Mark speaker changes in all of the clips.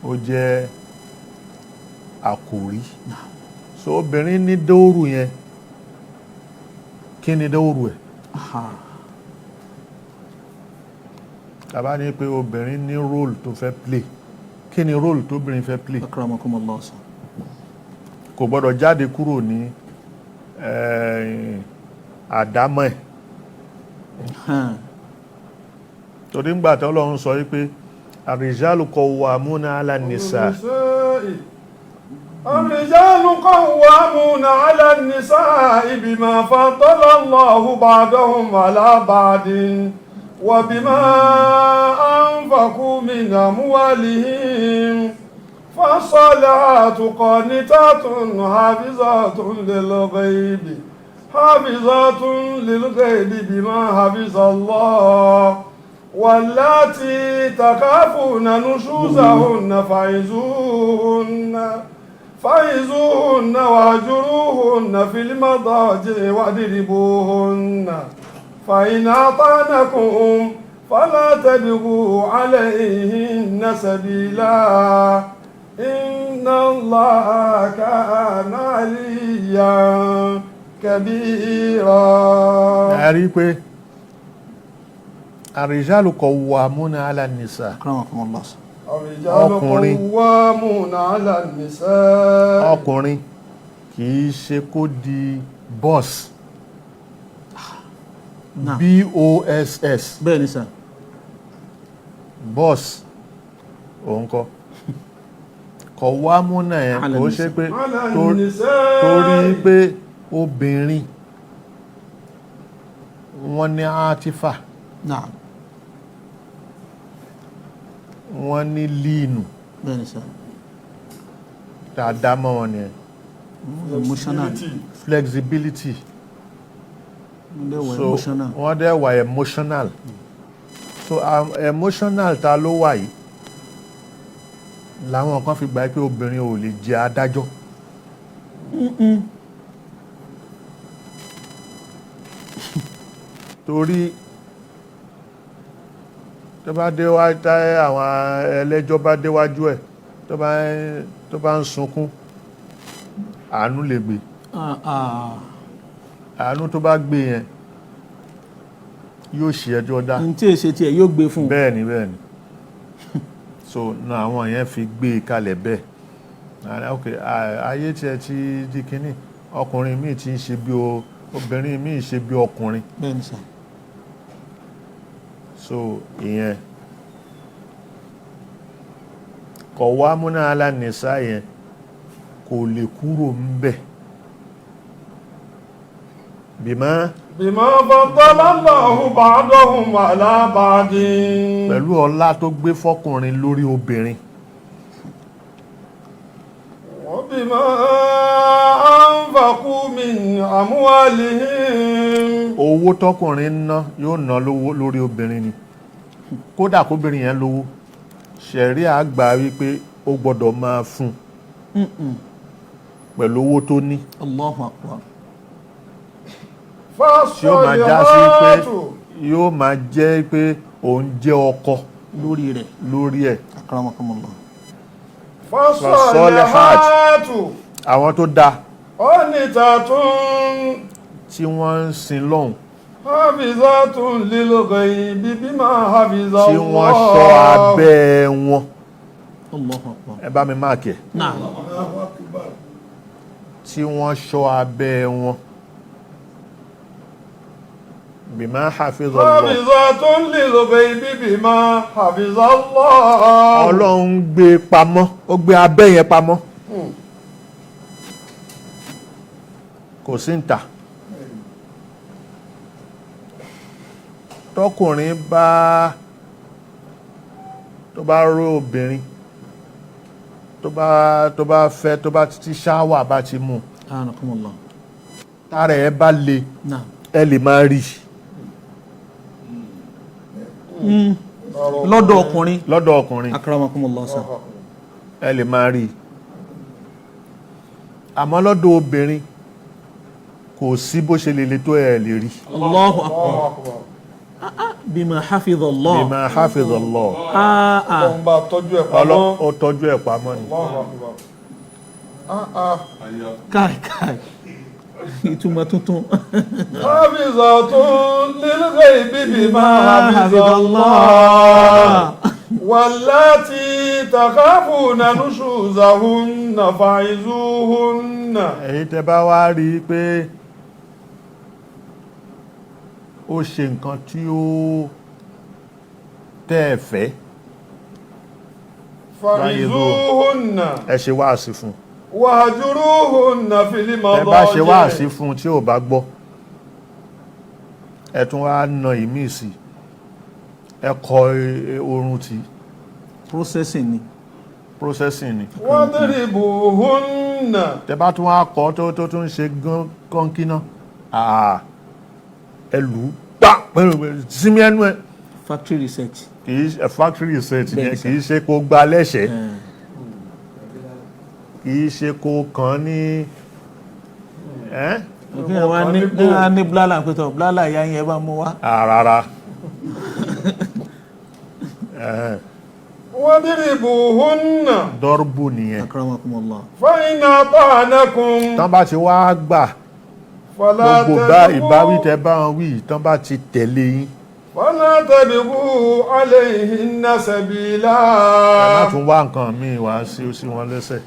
Speaker 1: Ó jẹ́ àkòrí. So obìnrin ní dóòrù yẹn. Kí ni dóòrù ẹ̀? Tàbá ní pé obìnrin ní role tó fẹ́ play, kí ni role tóbìnrin fẹ́ play?
Speaker 2: Akramakumullah sir.
Speaker 1: Kò gbọ́dọ̀ jáde kúrò ní àdámọ́ ẹ̀. Torí ńgbà tí Ọlọ́run sọ wípé الرجال قوامون على النساء.
Speaker 3: الرجال قوامون على النساء بما فضل الله بعضهم على بعض وبما أنفقوا من أموالهم. فالصالحات قانتات حافظات للغيب بما حفظ الله. واللاتي تخافون نشوزهن فعظوهن واهجروهن في المضاجع واضربوهن، فإن أطعنكم فلا تبغوا عليهن سبيلا، إن الله كان عليا كبيرا.
Speaker 1: A rí pé الرجال قوامون على النساء.
Speaker 2: Akramakumullah sir.
Speaker 3: الرجال
Speaker 1: Ọkùnrin.
Speaker 3: قوامون على النساء.
Speaker 1: Ọkùnrin kì í ṣe kó di boss. Boss.
Speaker 2: Bẹ́ẹ̀ ni sir.
Speaker 1: Boss òun kọ́ قوامون yẹn kò ṣe pé
Speaker 3: على النساء.
Speaker 1: Torí pé obìnrin, wọ́n ní عاطفة. Wọ́n ní líìnù.
Speaker 2: Bẹ́ẹ̀ ni sir.
Speaker 1: Tá a dá mọ́ wọn nìyẹn.
Speaker 2: Emotional.
Speaker 1: Flexibility.
Speaker 2: Wọ́n dẹ̀ wà
Speaker 1: So
Speaker 2: emotional.
Speaker 1: wọ́n dẹ̀ wà emotional. So emotional ta ló wà yìí làwọn kan fi gbà pé obìnrin ò lè jẹ adájọ́. Torí tó bá dé wá, tá àwọn ẹlẹ́jọ́ bá déwájú ẹ̀, tó bá ń sunkún, àánú lè gbé.
Speaker 2: Ah, ah.
Speaker 1: Àánú tó bá gbé yẹn, yóò ṣe ẹjọ́ dá.
Speaker 2: N tí èsè tiẹ̀ yóò gbé fún un.
Speaker 1: Bẹ́ẹ̀ni. So na àwọn yẹn fi gbé e kalẹ̀ bẹ́ẹ̀. Ah, ok, ayé tiẹ̀ ti di kínní, ọkùnrin míì ti ń ṣe bí o, obìnrin míì ṣe bí ọkùnrin.
Speaker 2: Bẹ́ẹ̀ ni sir.
Speaker 1: So ìyẹn قوامون على النساء yẹn kò lè kúrò ń bẹ̀ بما
Speaker 3: بما فضل الله بعضهم على بعض.
Speaker 1: Pẹ̀lú ọlá tó gbé fọ́kùnrin lórí obìnrin.
Speaker 3: وبما أنفقوا من أموالهم.
Speaker 1: Owó tọkùnrin ń ná, yóò ná lówó lórí obìnrin ni. Kódà kóbìnrin yẹn lówó, ṣẹ̀ríà gbà wípé ó gbọ́dọ̀ máa fún pẹ̀lú owó tó ní.
Speaker 2: الله أكبر.
Speaker 1: Tí ó máa já sí pé
Speaker 3: فالصالحات
Speaker 1: yóò máa jẹ́ pé òun jẹ́ ọkọ
Speaker 2: lórí rẹ̀.
Speaker 1: Lórí ẹ̀.
Speaker 2: Akramakumullah.
Speaker 3: فالصالحات
Speaker 1: Àwọn tó dáa
Speaker 3: قانتات
Speaker 1: tí wọ́n ń sin lọ́hùn,
Speaker 3: حافظات للغيب بما حفظ
Speaker 1: tí wọ́n ṣọ́
Speaker 3: الله.
Speaker 1: abẹ́ wọn.
Speaker 2: الله أكبر.
Speaker 1: Ẹ bá mi mark ẹ̀. Tí wọ́n ṣọ́ abẹ́ wọn بما حفظ الله.
Speaker 3: حافظات للغيب بما حفظ الله.
Speaker 1: Ọlọ́run gbé pamọ́, ó gbé abẹ́ yẹn pamọ́, kò sí ń ta. Tọkùnrin bá tó bá ró obìnrin, tó bá fẹ́, tó bá ti شهوة bá ti mú,
Speaker 2: Anakumullah.
Speaker 1: tára ẹ bá le, ẹ lè máa rí.
Speaker 2: Lọ́dọ̀ ọkùnrin.
Speaker 1: Lọ́dọ̀ ọkùnrin.
Speaker 2: Akramakumullah sir.
Speaker 1: Ẹ lè máa rí, àmọ́ lọ́dọ̀ obìnrin, kò sí bó ṣe lè le tó, ẹ lè rí.
Speaker 2: الله أكبر.
Speaker 3: الله أكبر.
Speaker 2: Bima hafidhallah.
Speaker 1: Bima hafizallah.
Speaker 2: Ah, ah.
Speaker 3: Ọlọ́run bá tọ́jú ẹ̀ pamọ́.
Speaker 1: Ó tọ́jú ẹ̀ pamọ́ ni.
Speaker 3: Allahu Akbar. Ah, ah.
Speaker 2: Káì káì, ìtumọ̀ tuntun.
Speaker 3: Hafizatun lil ghaibi bima hafizallah. Wallati takhafuna nushuzahunna fa'izuhunna.
Speaker 1: Èyí tẹ́ bá wá rí i pé ó ṣe nǹkan tí ó tẹ́ ẹ fẹ́,
Speaker 3: Fa'izuhunna.
Speaker 1: ẹ ṣe wáàsí fún.
Speaker 3: Wahjuruhunna fil
Speaker 1: Ẹ bá ṣe wáàsí
Speaker 3: madaji'.
Speaker 1: fún tí ò bá gbọ́, ẹ tún wá na ìmí sí, ẹ kọ oorun tí.
Speaker 2: Processing ni.
Speaker 1: Processing ni.
Speaker 3: Wadribuhunna.
Speaker 1: Tẹ́ bá tún wá kọ tó tún ṣe kọ́ńkínná, ẹ lù ú pa sími ẹnu ẹ.
Speaker 2: Factory reset.
Speaker 1: Kì í ṣe factory reset
Speaker 2: Bẹ́ẹ̀
Speaker 1: yẹn,
Speaker 2: sà.
Speaker 1: kì í ṣe kó gba lẹ́sẹ̀, kì í ṣe kó kàn ní ẹ́.
Speaker 2: Kí ẹ wá ní kí ẹ wá ní blala pẹ̀tọ̀ blala ìyá yẹn bá mú wá.
Speaker 1: Rárá.
Speaker 3: Wadribuhunna.
Speaker 1: Dọ́rùbù nìyẹn.
Speaker 2: Akramakumullah.
Speaker 3: Fa in ata'nakum.
Speaker 1: Tán bá ti wá gbà,
Speaker 3: Fala
Speaker 1: gbogbo bá
Speaker 3: tabghu.
Speaker 1: ìbáwí tẹ bá wọn wí, tán bá ti tẹ̀lé yín,
Speaker 3: Fala tabghu alayhinna sabila.
Speaker 1: Ẹ má tún wá nǹkan míì wá sí wọn lẹ́sẹ̀.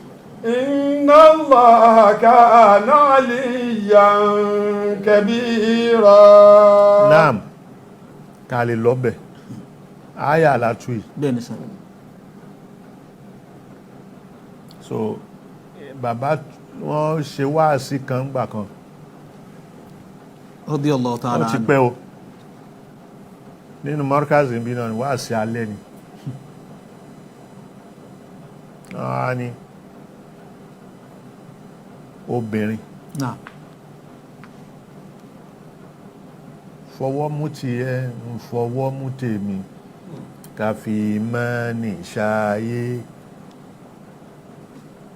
Speaker 3: Inna Allaha kana aliyyan kabira.
Speaker 1: Naam, ká lè lọ́bẹ̀ áyà látú yìí.
Speaker 2: Bẹ́ẹ̀ ni sà.
Speaker 1: So bàbá wọn ṣe wáàsí kan gbà kan.
Speaker 2: Radiyallahu ta'ala
Speaker 1: Ó ti
Speaker 2: anhu.
Speaker 1: pẹ́ o, nínú mọ́rkàzì bí náà ni, wáàsí alẹ́ ni. Wọ́n á ní obìnrin,
Speaker 2: Naam.
Speaker 1: fọwọ́ mú tiẹ̀, ń fọwọ́ mú tèmi, ká fi mọ́nì ṣáyé.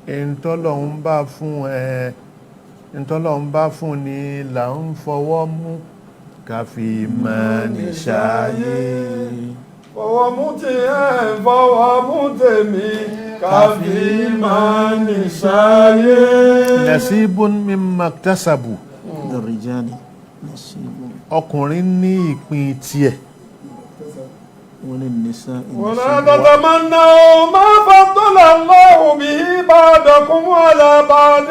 Speaker 1: Ntọ́lọ́hún bá fún ẹ, ntọ́lọ́hún bá fún ni là ń fọwọ́ mú, ká fi mọ́nì ṣáyé.
Speaker 3: Fọwọ́ mú tiẹ̀, fọwọ́ mú tèmi, ká fi máa ní sáyé.
Speaker 1: Nasibun mimma iktasabu.
Speaker 2: Lirrijali nasibun.
Speaker 1: Ọkùnrin ní ìpín tiẹ̀.
Speaker 2: Wa linnisa'i
Speaker 3: ولا
Speaker 2: nasibun.
Speaker 3: تتمنوا ما فضل الله به بعضكم على بعض.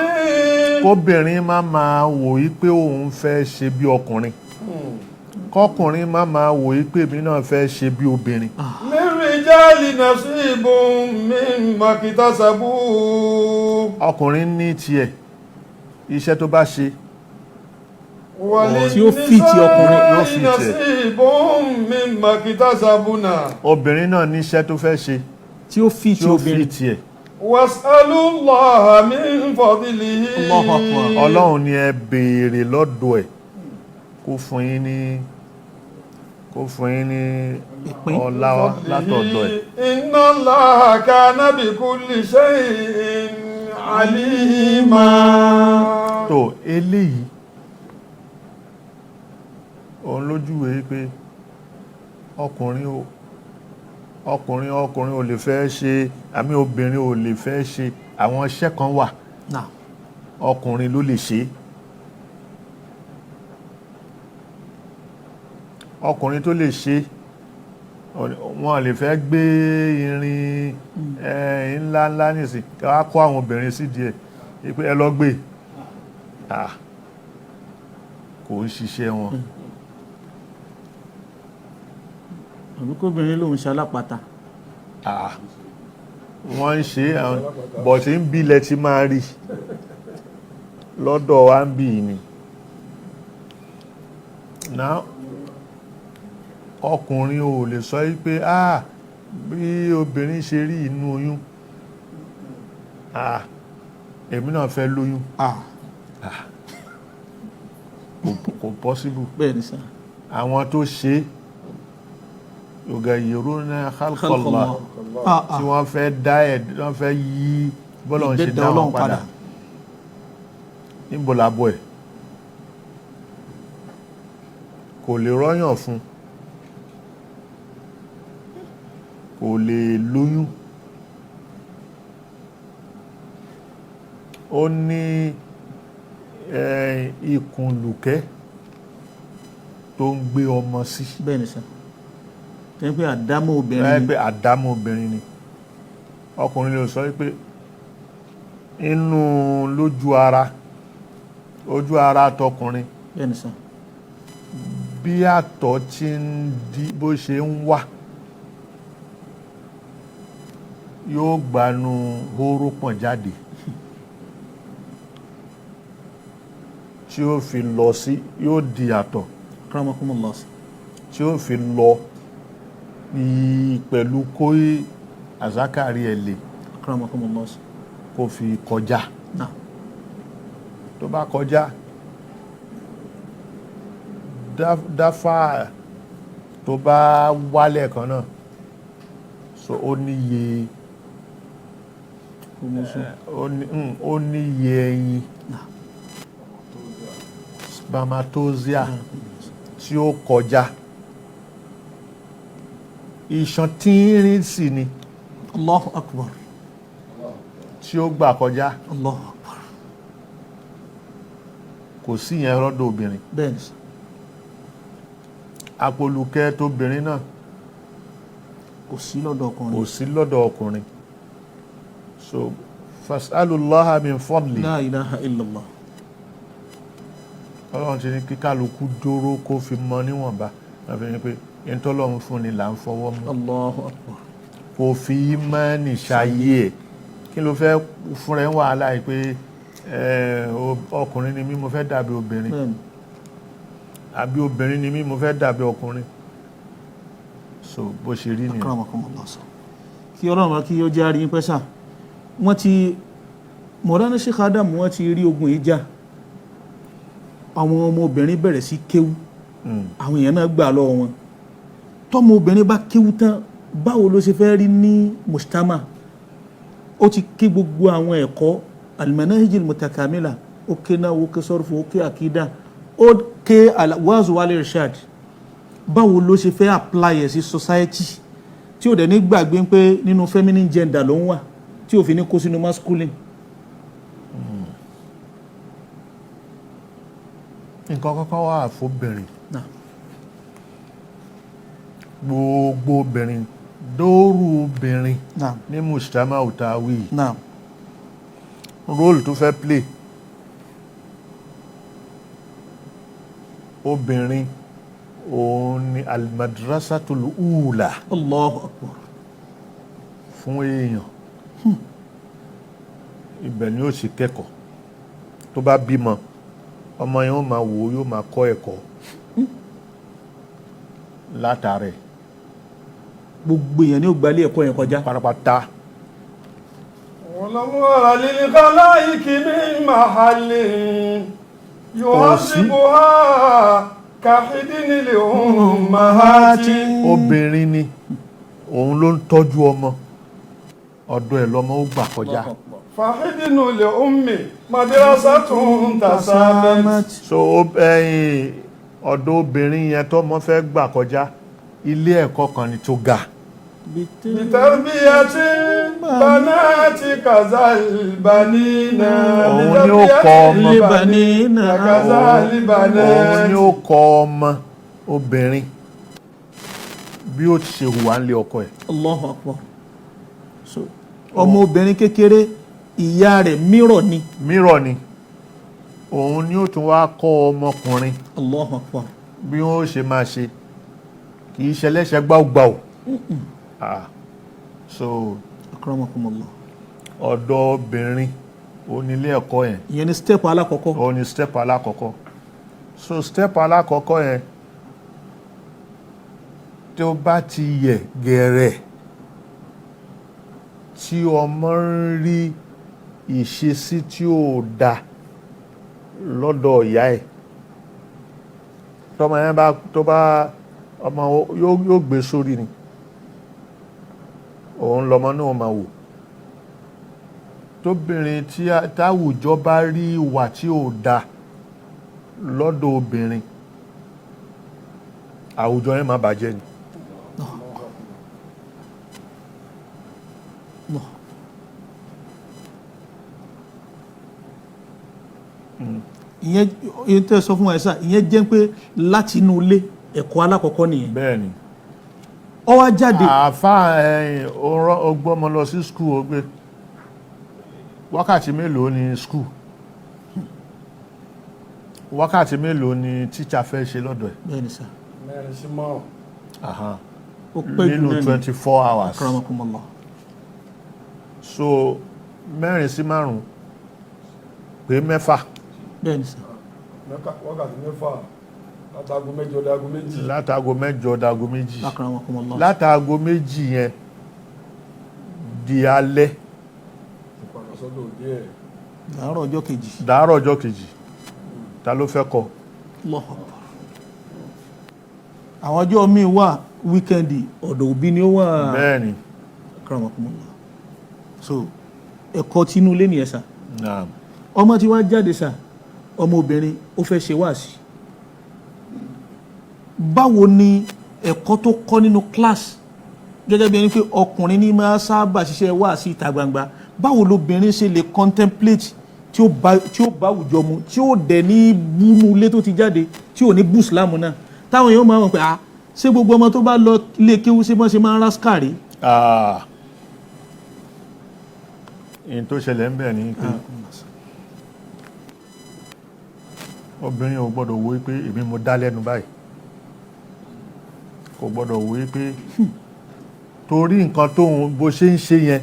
Speaker 1: Kóbìnrin má máa wò í pé òun fẹ́ ṣe bí ọkùnrin, kọkùnrin má máa wò í pé èmi náà fẹ́ ṣe bí obìnrin.
Speaker 3: للرجال نصيب مما اكتسبوا.
Speaker 1: Ọkùnrin ní tiẹ̀, iṣẹ́ tó bá ṣe.
Speaker 2: Tí ó fi ti ọkùnrin,
Speaker 1: yóò fi tiẹ̀.
Speaker 3: نصيب مما اكتسبنا.
Speaker 1: Obìnrin náà ní iṣẹ́ tó fẹ́ ṣe
Speaker 2: tí ó fi
Speaker 1: tí
Speaker 2: ti
Speaker 1: ó fi
Speaker 2: obìnrin.
Speaker 1: tiẹ̀.
Speaker 3: واسألوا الله من فضله.
Speaker 2: Allahu Akbar.
Speaker 1: Ọlọ́run ni ẹ béèrè lọ́dọ̀ ẹ̀ kó fún yín ní
Speaker 2: Ìpín.
Speaker 1: ọlá látọ̀dọ̀ ẹ̀.
Speaker 3: إن الله كان بكل شيء عليما.
Speaker 1: Tó eléyìí, òun lójúwe pé ọkùnrin ò ọkùnrin ọkùnrin ò lè fẹ́ ṣe àmì obìnrin ò lè fẹ́ ṣe. Àwọn iṣẹ́ kan wà,
Speaker 2: Naam.
Speaker 1: ọkùnrin ló lè ṣe. Ọkùnrin tó lè ṣe, wọn lè fẹ́ gbé irin ńlá ńlá nìsín ká kó àwọn obìnrin sí díẹ̀ pé ẹ lọ gbé. Ah, kò ń ṣiṣẹ́ wọn.
Speaker 2: Àbí kóbìnrin lòun ṣe alápatà.
Speaker 1: Ah, wọ́n ń ṣe àwọn bọ̀tí ń bí ilẹ̀ tí máa rí lọ́dọ̀ wa ń bí ni. Now ọkùnrin ò lè sọ wípé ah, bí obìnrin ṣe rí inú oyún, ah, èmi náà fẹ́ lóyún.
Speaker 2: Ah.
Speaker 1: Kò possible.
Speaker 2: Bẹ́ẹ̀ ni sà.
Speaker 1: Àwọn tó ṣe yughayyiruna khalqallah,
Speaker 2: Ah, ah.
Speaker 1: tí wọ́n fẹ́ dá ẹ̀, wọ́n fẹ́ yí bọ́lọ̀ ń ṣe
Speaker 2: Ìgbẹ́dà
Speaker 1: dá wọn
Speaker 2: Ọlọ́run
Speaker 1: padà.
Speaker 2: padà.
Speaker 1: Níbo làbọ̀ ẹ̀ kò lè rọ́yàn fún. Kò lè lóyún. Ó ní ikùn lùkẹ́ tó ń gbé ọmọ sí.
Speaker 2: Bẹ́ẹ̀ ni sà, tẹ́ pé àdámọ́ obìnrin
Speaker 1: láì
Speaker 2: ni.
Speaker 1: Pé àdámọ́ obìnrin ni. Ọkùnrin lè sọ pé inú lójú ara, ojú ara tọkùnrin,
Speaker 2: Bẹ́ẹ̀ ni sà.
Speaker 1: bí àtọ̀ ti ń di, bó ṣe ń wà, yóò gbanú hóró pọ̀n jáde tí ó fi lọ sí, yóò di àtọ̀
Speaker 2: Akramakumullah sà.
Speaker 1: tí ó fi lọ yí pẹ̀lú kó àzákàrí ẹ̀ lè
Speaker 2: Akramakumullah sà.
Speaker 1: kó fi kọjá.
Speaker 2: Náà.
Speaker 1: Tó bá kọjá dáfà, tó bá wálẹ̀ kan náà, so ó níye ó níye ẹyin spermatozoa tí ó kọjá. Iṣan tínrín sì ni
Speaker 2: Allahu akbar.
Speaker 1: tí ó gbà kọjá.
Speaker 2: Allahu akbar.
Speaker 1: Kò sí yẹn lọ́dọ̀ obìnrin.
Speaker 2: Bẹ́ẹ̀ ni sà.
Speaker 1: Apolùkẹ́ tóbìnrin náà
Speaker 2: Kò sí lọ́dọ̀ ọkùnrin.
Speaker 1: Kò sí lọ́dọ̀ ọkùnrin. So fasalullaha min fadli.
Speaker 2: La ilaha illallah.
Speaker 1: Ọlọ́run ti ní kí kálukú dóró kó fi mọ níwọ̀nba. Wọ́n fi ní pé ẹni tọ́lọ́run fún ni là ń fọwọ́ mú.
Speaker 2: Allahu akbar.
Speaker 1: Kò fi ìmánì ṣayé ẹ̀. Kí ló fẹ́ fúnra ẹ̀ ń wàhálà yìí pé ọkùnrin ni mí, mo fẹ́ dàbí obìnrin,
Speaker 2: Bẹ́ẹ̀ ni.
Speaker 1: àbí obìnrin ni mí, mo fẹ́ dàbí ọkùnrin? So bó ṣe rí nìyẹn.
Speaker 2: Akramakumullah sà. Kí Ọlọ́run bá kí ó jẹ́ àríyìn pẹ́ sà. Wọ́n ti Mọ̀lánà Sheikh Adam, wọ́n ti rí ogun yìí jà. Àwọn ọmọbìnrin bẹ̀rẹ̀ sí kéwú. Àwọn èèyàn náà gbà lọ́wọ́ wọn. Tọ́mọ obìnrin bá kéwú tán, báwo ló ṣe fẹ́ rí ní mujtama? Ó ti ké gbogbo àwọn ẹ̀kọ́ al-manahij al-mutakamila, ó ké náà, ó ké sọ́rùfù, ó ké àkídà, ó ké al-wa'z wal-irshad. Báwo ló ṣe fẹ́ apply ẹ̀ sí society tí ò dẹ̀ ní gbàgbé pé nínú feminine gender ló ń wà, tí ò fi ní kó sínú masculine?
Speaker 1: Nǹkan kọ́kọ́ wà fóbìnrin.
Speaker 2: Náà.
Speaker 1: Gbogbo obìnrin, dóòrù obìnrin
Speaker 2: Náà.
Speaker 1: ní mujtama utawi,
Speaker 2: Náà.
Speaker 1: role tó fẹ́ play, obìnrin òun ni almadrasatul ula
Speaker 2: Allahu akbar.
Speaker 1: fún èèyàn. Ibẹ̀ ni ó sì kẹ́kọ̀ọ́. Tó bá bímọ, ọmọ yẹn ó máa wò ó, yóò máa kọ́ ẹ̀kọ́ látàrẹ̀.
Speaker 2: Gbogbo èèyàn ní ó gbalé ẹ̀kọ́ yẹn kọjá.
Speaker 1: Pátápátá.
Speaker 3: ولو للخلائق من محل يعذبها كحدن الأمهات.
Speaker 1: Obìnrin ni, òun ló ń tọ́jú ọmọ. Ọ̀dọ̀ ẹ̀ lọ́mọ ó gbà kọjá.
Speaker 3: فحضن الأم مدرسة تسامت.
Speaker 1: So ẹ̀yìn ọ̀dọ̀ obìnrin yẹn tọ́mọ fẹ́ gbà kọjá, ilé ẹ̀kọ́ kan ni tó ga.
Speaker 3: بتربية البنات كذا البنين.
Speaker 1: Òun ni ó kọ́ ọmọ.
Speaker 2: Libanina.
Speaker 3: كذا
Speaker 1: Òun ni
Speaker 3: البنات.
Speaker 1: ó kọ́ ọmọ obìnrin bí ó ti ṣe hùwà nílé ọkọ ẹ̀.
Speaker 2: Allahu akbar. So ọmọ obìnrin kékeré, ìyá rẹ̀ mírọ̀ ni.
Speaker 1: Mírọ̀ ni. Òun ni ó tún wá kọ́ ọmọkùnrin
Speaker 2: Allahu akbar.
Speaker 1: bí wọ́n ó ṣe máa ṣe. Kì í ṣe ẹlẹ́ṣẹ̀ gbáùgbáù. Ah, so
Speaker 2: Akramakumullah.
Speaker 1: Ọ̀dọ̀ obìnrin onílé ẹ̀kọ́ yẹn.
Speaker 2: Ìyẹn ni step alákọ̀ọ́kọ́.
Speaker 1: Ó ní step alákọ̀ọ́kọ́. So step alákọ̀ọ́kọ́ yẹn, tí ó bá ti yẹ̀ gẹ̀rẹ̀, tí ọmọ ń rí ìṣesí tí ó da lọ́dọ̀ ìyá ẹ̀, tọmọ yẹn bá, tó bá ọmọ, yóò gbé sórí ni. Òun lọmọ náà máa wò. Tóbìnrin tí táwùjọ bá rí ìwà tí ò da lọ́dọ̀ obìnrin, àwùjọ yẹn máa bàjẹ́ ni.
Speaker 2: Allah. Ìyẹn ìyẹn tẹ́ sọ fún wa ẹ̀ sà, ìyẹn jẹ́ pé láti inú ilé, ẹ̀kọ́ alákọ̀ọ́kọ́ nìyẹn.
Speaker 1: Bẹ́ẹ̀ ni.
Speaker 2: Ó wá jáde.
Speaker 1: Àáfàá ẹ̀yìn ó gbọ́mọ lọ sí school, ó gbé wákàtí mélòó ni school, wákàtí mélòó ni tíṣà fẹ́ ṣe lọ́dọ̀ ẹ̀?
Speaker 2: Bẹ́ẹ̀ ni sà.
Speaker 3: 4 sí 5.
Speaker 1: Aha.
Speaker 2: Ó pẹ́ jù
Speaker 1: Nínú
Speaker 2: náà ni.
Speaker 1: 24 hours.
Speaker 2: Akramakumullah.
Speaker 1: So 4 sí 5, pé 6.
Speaker 2: Bẹ́ẹ̀ ni sà.
Speaker 3: Wákàtí 6, látago 8 dago 2.
Speaker 1: Látago 8 dago 2.
Speaker 2: Akramakumullah.
Speaker 1: Látago 2 yẹn di alẹ́.
Speaker 3: Ìpadà sọ́dọ̀ òbí ẹ̀.
Speaker 2: Àárọ̀ ọjọ́ kejì.
Speaker 1: Dàárọ̀ ọjọ́ kejì, ta ló fẹ́ kọ́?
Speaker 2: Allahu Akbar. Àwọn ọjọ́ míì wà, weekend, ọ̀dọ̀ òbí ni ó wà.
Speaker 1: Bẹ́ẹ̀ ni.
Speaker 2: Akramakumullah. So ẹ̀kọ́ tinú ilé nìyẹn sà.
Speaker 1: Naam.
Speaker 2: Ọmọ tí wàá jáde sà, ọmọ obìnrin, ó fẹ́ ṣe wáàsí. Báwo ni ẹ̀kọ́ tó kọ́ nínú class, gẹ́gẹ́ bí ẹni pé ọkùnrin ní máa sábà ṣiṣẹ́ wáàsí ìta gbangba, báwo lobìnrin ṣe lè contemplate tí ó bá àwùjọ mu, tí ó dẹ̀ ní búnú ilé tó ti jáde, tí ò ní bú ìsìlámù náà, táwọn èèyàn máa mọ̀ pé, ah, ṣé gbogbo ọmọ tó bá lọ ilé kéwú, ṣé bọ́n ṣe máa ń rásíkàrí?
Speaker 1: Ah. In tó ṣẹlẹ̀ ń bẹ̀ ni pé obìnrin ò gbọ́dọ̀ wo pé èmi mo dá lẹ́nu báyìí. Kò gbọ́dọ̀ wo pé torí nǹkan tóun bó ṣe ń ṣe yẹn,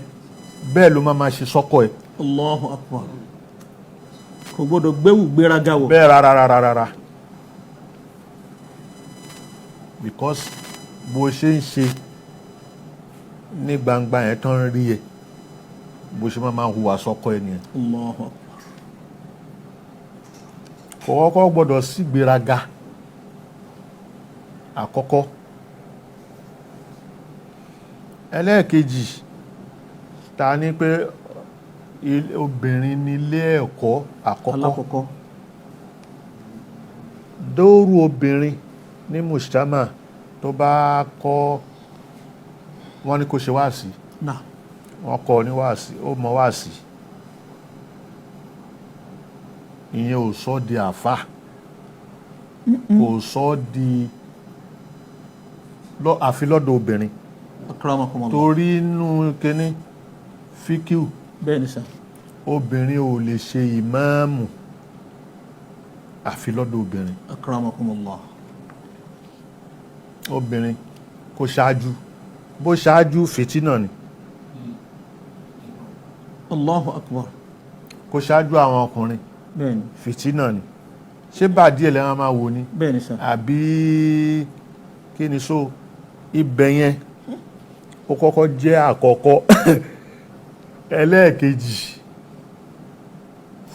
Speaker 1: bẹ́ẹ̀ ló máa máa ṣe sọ́kọ ẹ̀.
Speaker 2: Allahu Akbar. Kò gbọ́dọ̀ gbẹ́wù gbéraga wọ̀.
Speaker 1: Bẹ́ẹ̀, rárá rárá rárá, because bó ṣe ń ṣe ní gbangba yẹn tán ń rí ẹ, bó ṣe máa máa hùwà sọ́kọ ẹ nìyẹn.
Speaker 2: Allahu Akbar.
Speaker 1: Kò kọ́kọ́ gbọ́dọ̀ sí gbéraga àkọ́kọ́. Ẹlẹ́ẹ̀kejì, ta ní pé obìnrin nílé ẹ̀kọ́ àkọ́kọ́.
Speaker 2: Alákọ̀ọ́kọ́.
Speaker 1: Dóòrù obìnrin ní mujtama tó bá kọ́, wọ́n ní kó ṣe wáàsí.
Speaker 2: Náà.
Speaker 1: Wọ́n kọ́ ní wáàsí, ó mọ wáàsí, ìyẹn ò sọ di àfà, kò sọ di àfi lọ́dọ̀ obìnrin.
Speaker 2: Akramakumullah.
Speaker 1: Torí inú kíní fíkíù,
Speaker 2: Bẹ́ẹ̀ ni sà.
Speaker 1: obìnrin ò lè ṣe ìmáàmù àfi lọ́dọ̀ obìnrin.
Speaker 2: Akramakumullah.
Speaker 1: Obìnrin kò ṣáájú, bó ṣáájú, fìtínà ni.
Speaker 2: Allahu Akbar.
Speaker 1: Kó ṣáájú àwọn ọkùnrin,
Speaker 2: Bẹ́ẹ̀ ni.
Speaker 1: fìtínà ni. Ṣé bàdí ẹ̀ lẹ́wọ̀n máa wò ni?
Speaker 2: Bẹ́ẹ̀ ni sà.
Speaker 1: Àbí kí ni? So ibẹ̀ yẹn ó kọ́kọ́ jẹ́ àkọ́kọ́. Ẹlẹ́ẹ̀kejì,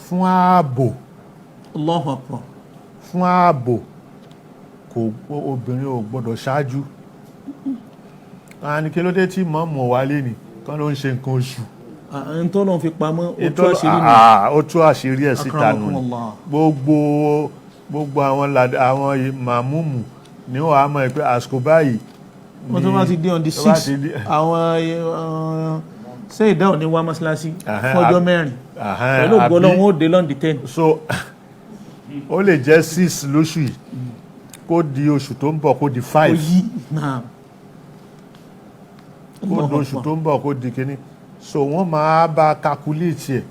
Speaker 1: fún ààbò.
Speaker 2: Allahu Akbar.
Speaker 1: Fún ààbò, kò, obìnrin ò gbọ́dọ̀ ṣáájú. Àní kí ló dé tí mọ́mù wálé ni kán ló ń ṣe nǹkan oṣù?
Speaker 2: Ẹni tó lọ́n fi pamọ́, ó tú àṣírí nù.
Speaker 1: Ah, ó tú àṣírí ẹ̀ síta nù ni.
Speaker 2: Akramakumullah.
Speaker 1: Gbogbo àwọn màmúmù ni wọ́n á mọ̀ pé àsìkò báyìí.
Speaker 2: Wọ́n tó bá ti dé on the
Speaker 1: tó bá
Speaker 2: 6,
Speaker 1: ti dé-
Speaker 2: àwọn ṣé ìdáhùn ní wá mọ́ṣáláṣí
Speaker 1: Ẹ̀hẹ́n,
Speaker 2: fún ọjọ́ 4.
Speaker 1: Ẹ̀hẹ́n,
Speaker 2: Pẹ̀lú ògo Ọlọ́run, ó dé lọ́n the 10.
Speaker 1: So ó lè jẹ́ 6 lóṣù yìí, kó di oṣù tó ń bọ̀, kó di
Speaker 2: Ó
Speaker 1: 5.
Speaker 2: yí náà.
Speaker 1: Kó di oṣù tó ń bọ̀, kó di kíní. So wọ́n máa bá calculate ẹ̀.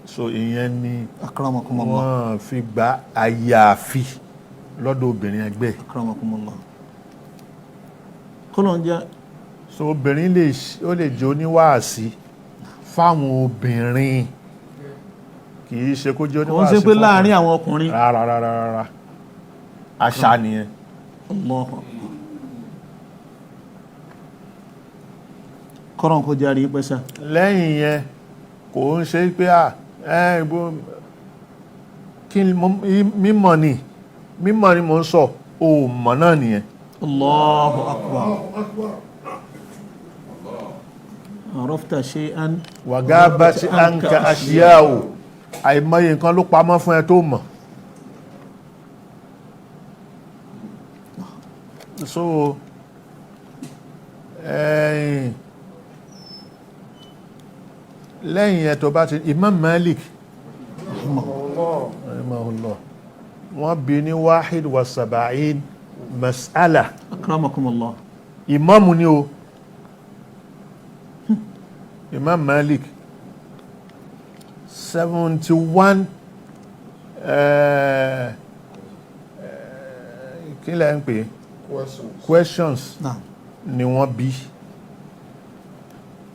Speaker 1: So ìyẹn ni
Speaker 2: Akramakumullah.
Speaker 1: wọ́n fi gba àyàfi lọ́dọ̀ obìnrin ẹgbẹ́.
Speaker 2: Akramakumullah. Kọ́lọ̀ ń jẹ́.
Speaker 1: So obìnrin lè ó lè jẹ́ oníwàásí fáwọn obìnrin, kì í ṣe kó jẹ́
Speaker 2: Kò ń
Speaker 1: oníwàásí
Speaker 2: ṣe pé
Speaker 1: fún
Speaker 2: láàrin
Speaker 1: ọkùnrin.
Speaker 2: àwọn ọkùnrin.
Speaker 1: Rárá rárá rárá, àṣà nìyẹn.
Speaker 2: Allahu Akbar. Kọ́lọ̀ kó járe pẹ́ sá.
Speaker 1: Lẹ́yìn yẹn, kò ń ṣe pé à ẹ kí ni mímọ̀ ni, mímọ̀ ni mò ń sọ, ò mọ̀ náà nìyẹn.
Speaker 2: Allahu Akbar. Arafta shay'an.
Speaker 1: Wàgábàtí ànkà àṣíyáwò, àìmọye nǹkan ló pamọ́ fún ẹ tó mọ̀. So Ẹ̀yìn lẹ́yìn ẹ̀ tó bá ti Imam Malik rahimahullah, wọ́n bí ní 71 mas'ala.
Speaker 2: Akramakumullah.
Speaker 1: Ìmáàmù ni o, Imam Malik, 71, kí lẹ́ ń pè?
Speaker 3: Questions.
Speaker 1: Questions
Speaker 2: Naam.
Speaker 1: ni wọ́n bí,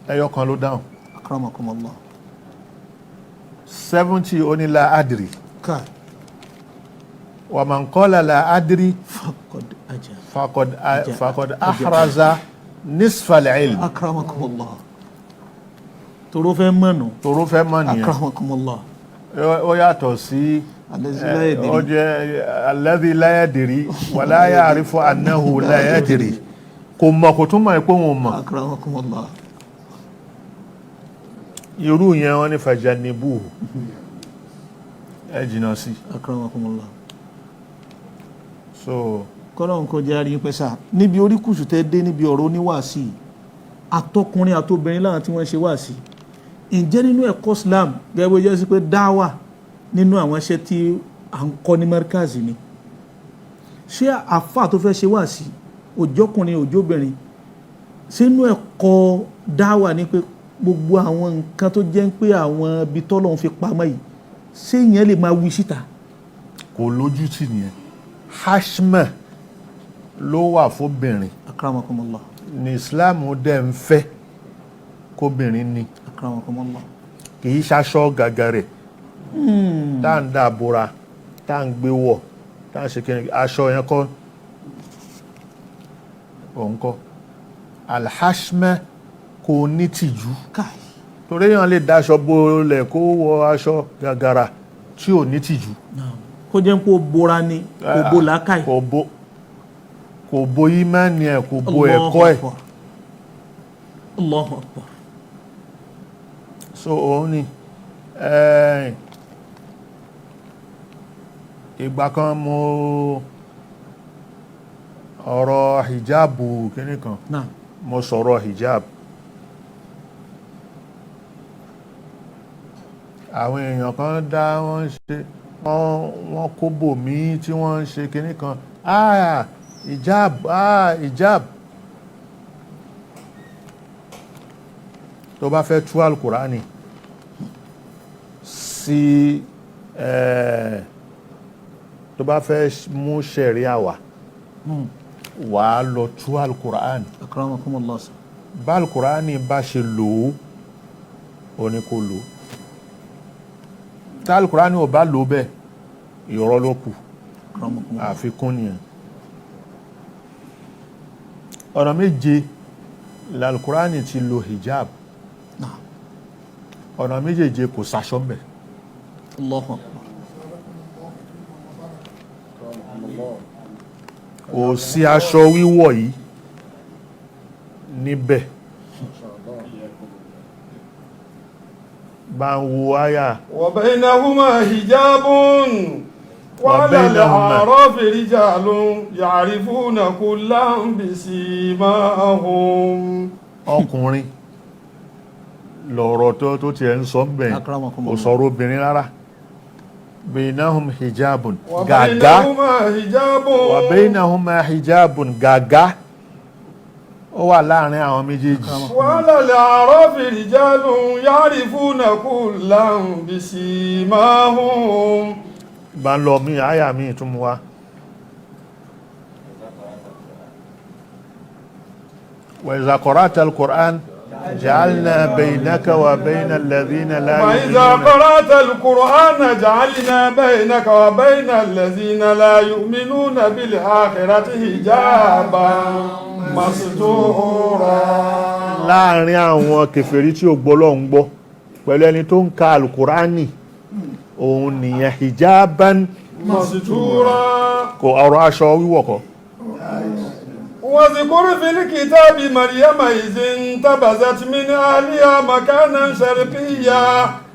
Speaker 1: ẹyọ kan ló dáhùn.
Speaker 2: Akramakumullah.
Speaker 1: 70 ó ní la adri.
Speaker 2: Ká.
Speaker 1: Wa man qala la adri
Speaker 2: Faqad aja.
Speaker 1: Faqad faqad ahraza nisfa al-ilm.
Speaker 2: Akramakumullah. Toró fẹ́ mọ̀nà.
Speaker 1: Toró fẹ́ mọ̀ nìyẹn.
Speaker 2: Akramakumullah.
Speaker 1: Ó yàtọ̀ sí
Speaker 2: Allazi la yadri.
Speaker 1: Ó jẹ́ alladhi la yadri wa la ya'rifu annahu la yadri, kò mọ̀, kò tún mọ̀ pé òun mọ̀.
Speaker 2: Akramakumullah.
Speaker 1: Irú yẹn wọ́n ní fajanibuhu, ẹ jìnnà sí.
Speaker 2: Akramakumullah.
Speaker 1: So
Speaker 2: Kọ́lọ́hún kó jẹ́ àríyìn pẹ́sà níbi oríkùsù tẹ́ dé níbi ọ̀rọ̀ oníwàásí, àtọkùnrin àtobìnrin láwọn tí wọ́n ṣe wàásí. Ǹjẹ́ nínú ẹ̀kọ́ Islam, gẹ́gẹ́ bó jẹ́ sí pé dáwà nínú àwọn iṣẹ́ tí à ń kọ́ ní mẹ́ríkàzì ni, ṣé àfà tó fẹ́ ṣe wàásí, òjọ́kùnrin òjọ́bìnrin, sínú ẹ̀kọ́ dáwà ni pé gbogbo àwọn nǹkan tó jẹ́ pé àwọn ibi tọ́lọ́hún fi pamọ́ yìí, ṣé ìyẹn lè máa wí síta?
Speaker 1: Kò lójútì nìyẹn. Hashma ló wà fóbìnrin.
Speaker 2: Akramakumullah.
Speaker 1: Ní Islam dẹ̀ ń fẹ́ kóbìnrin ni.
Speaker 2: Akramakumullah.
Speaker 1: Kì í ṣaṣọ gàgàrẹ̀ tá à ń dà bora, tá à ń gbé wọ̀, tá à ń ṣe kí aṣọ yẹn kọ́, òun kọ́ alhashma, kò ní tìjú.
Speaker 2: Káì.
Speaker 1: Torí èèyàn lè daṣọ bolẹ̀ kó wọ aṣọ gàgàrà tí ò ní tìjú.
Speaker 2: Kó jẹ́ pé ó bora ni, kò bo làákàyè.
Speaker 1: Kò bo ìmánì ẹ̀, kò bo ẹ̀kọ́ ẹ̀.
Speaker 2: Allahu Akbar. Allahu Akbar.
Speaker 1: So òun ni ìgbà kan mo ọ̀rọ̀ hijabu kíní kan, mo sọ̀rọ̀ hijab, àwọn èèyàn kan dá wọ́n ṣe, wọ́n kó bò mí tí wọ́n ń ṣe kíní kan, ah, hijab, ah, hijab. Tó bá fẹ́ tú alukurani sí tó bá fẹ́ mú ṣẹ̀ríà wá, wàá lọ tú alukurani.
Speaker 2: Akramakumullah.
Speaker 1: Bá alukurani bá ṣe lò ó, ó ní kó lò ó. Tá alukurani ò bá lò ó bẹ́ẹ̀, ìrọ́ ló kù.
Speaker 2: Akramakumullah.
Speaker 1: Àfikún nìyẹn. Ọ̀nà méje l'alukurani ti lo hijab. Ọ̀nà méjèèje kò sáṣọ mbẹ̀.
Speaker 2: Allahu Akbar.
Speaker 1: Kò sí aṣọ wíwọ̀ yìí níbẹ̀. Bá ń wo àyà.
Speaker 3: وبينهما حجاب وعلى
Speaker 1: وبينهما.
Speaker 3: الأعراف رجال يعرفون كلا بسيماهم.
Speaker 1: Ọkùnrin lọ̀rọ̀ tó tiẹ̀ ń sọ ń bẹ̀.
Speaker 2: Akramakumullah.
Speaker 1: Kò sọ̀rọ̀ obìnrin rárá. Bainahum hijabun, gàgá.
Speaker 3: وبينهما حجاب.
Speaker 1: Wa bainahuma hijabun, gàgá ó wà láàrin àwọn méjèèjì.
Speaker 3: وعلى الأعراف رجال يعرفون كلا بسيماهم.
Speaker 1: Bá ń lọ mí àyà mi tún mú wa. Wa iza qara'ta al-Qur'an ja'alna baynaka wa bayna alladhina la
Speaker 3: وإذا
Speaker 1: yu'minuna.
Speaker 3: قرأت القرآن جعلنا بينك وبين الذين لا يؤمنون بالآخرة حجابا مستورا.
Speaker 1: Láàrin àwọn kèfèrí tí ò gbọ́ Ọlọ́run gbọ́ pẹ̀lú ẹni tó ń ka alukurani, òun nìyẹn, hijaban
Speaker 3: مستورا.
Speaker 1: Kò ọ̀rọ̀ aṣọ wíwọ̀ kọ́.
Speaker 3: واذكر في الكتاب مريم إذ انتبذت من أهلها مكانا شرقيا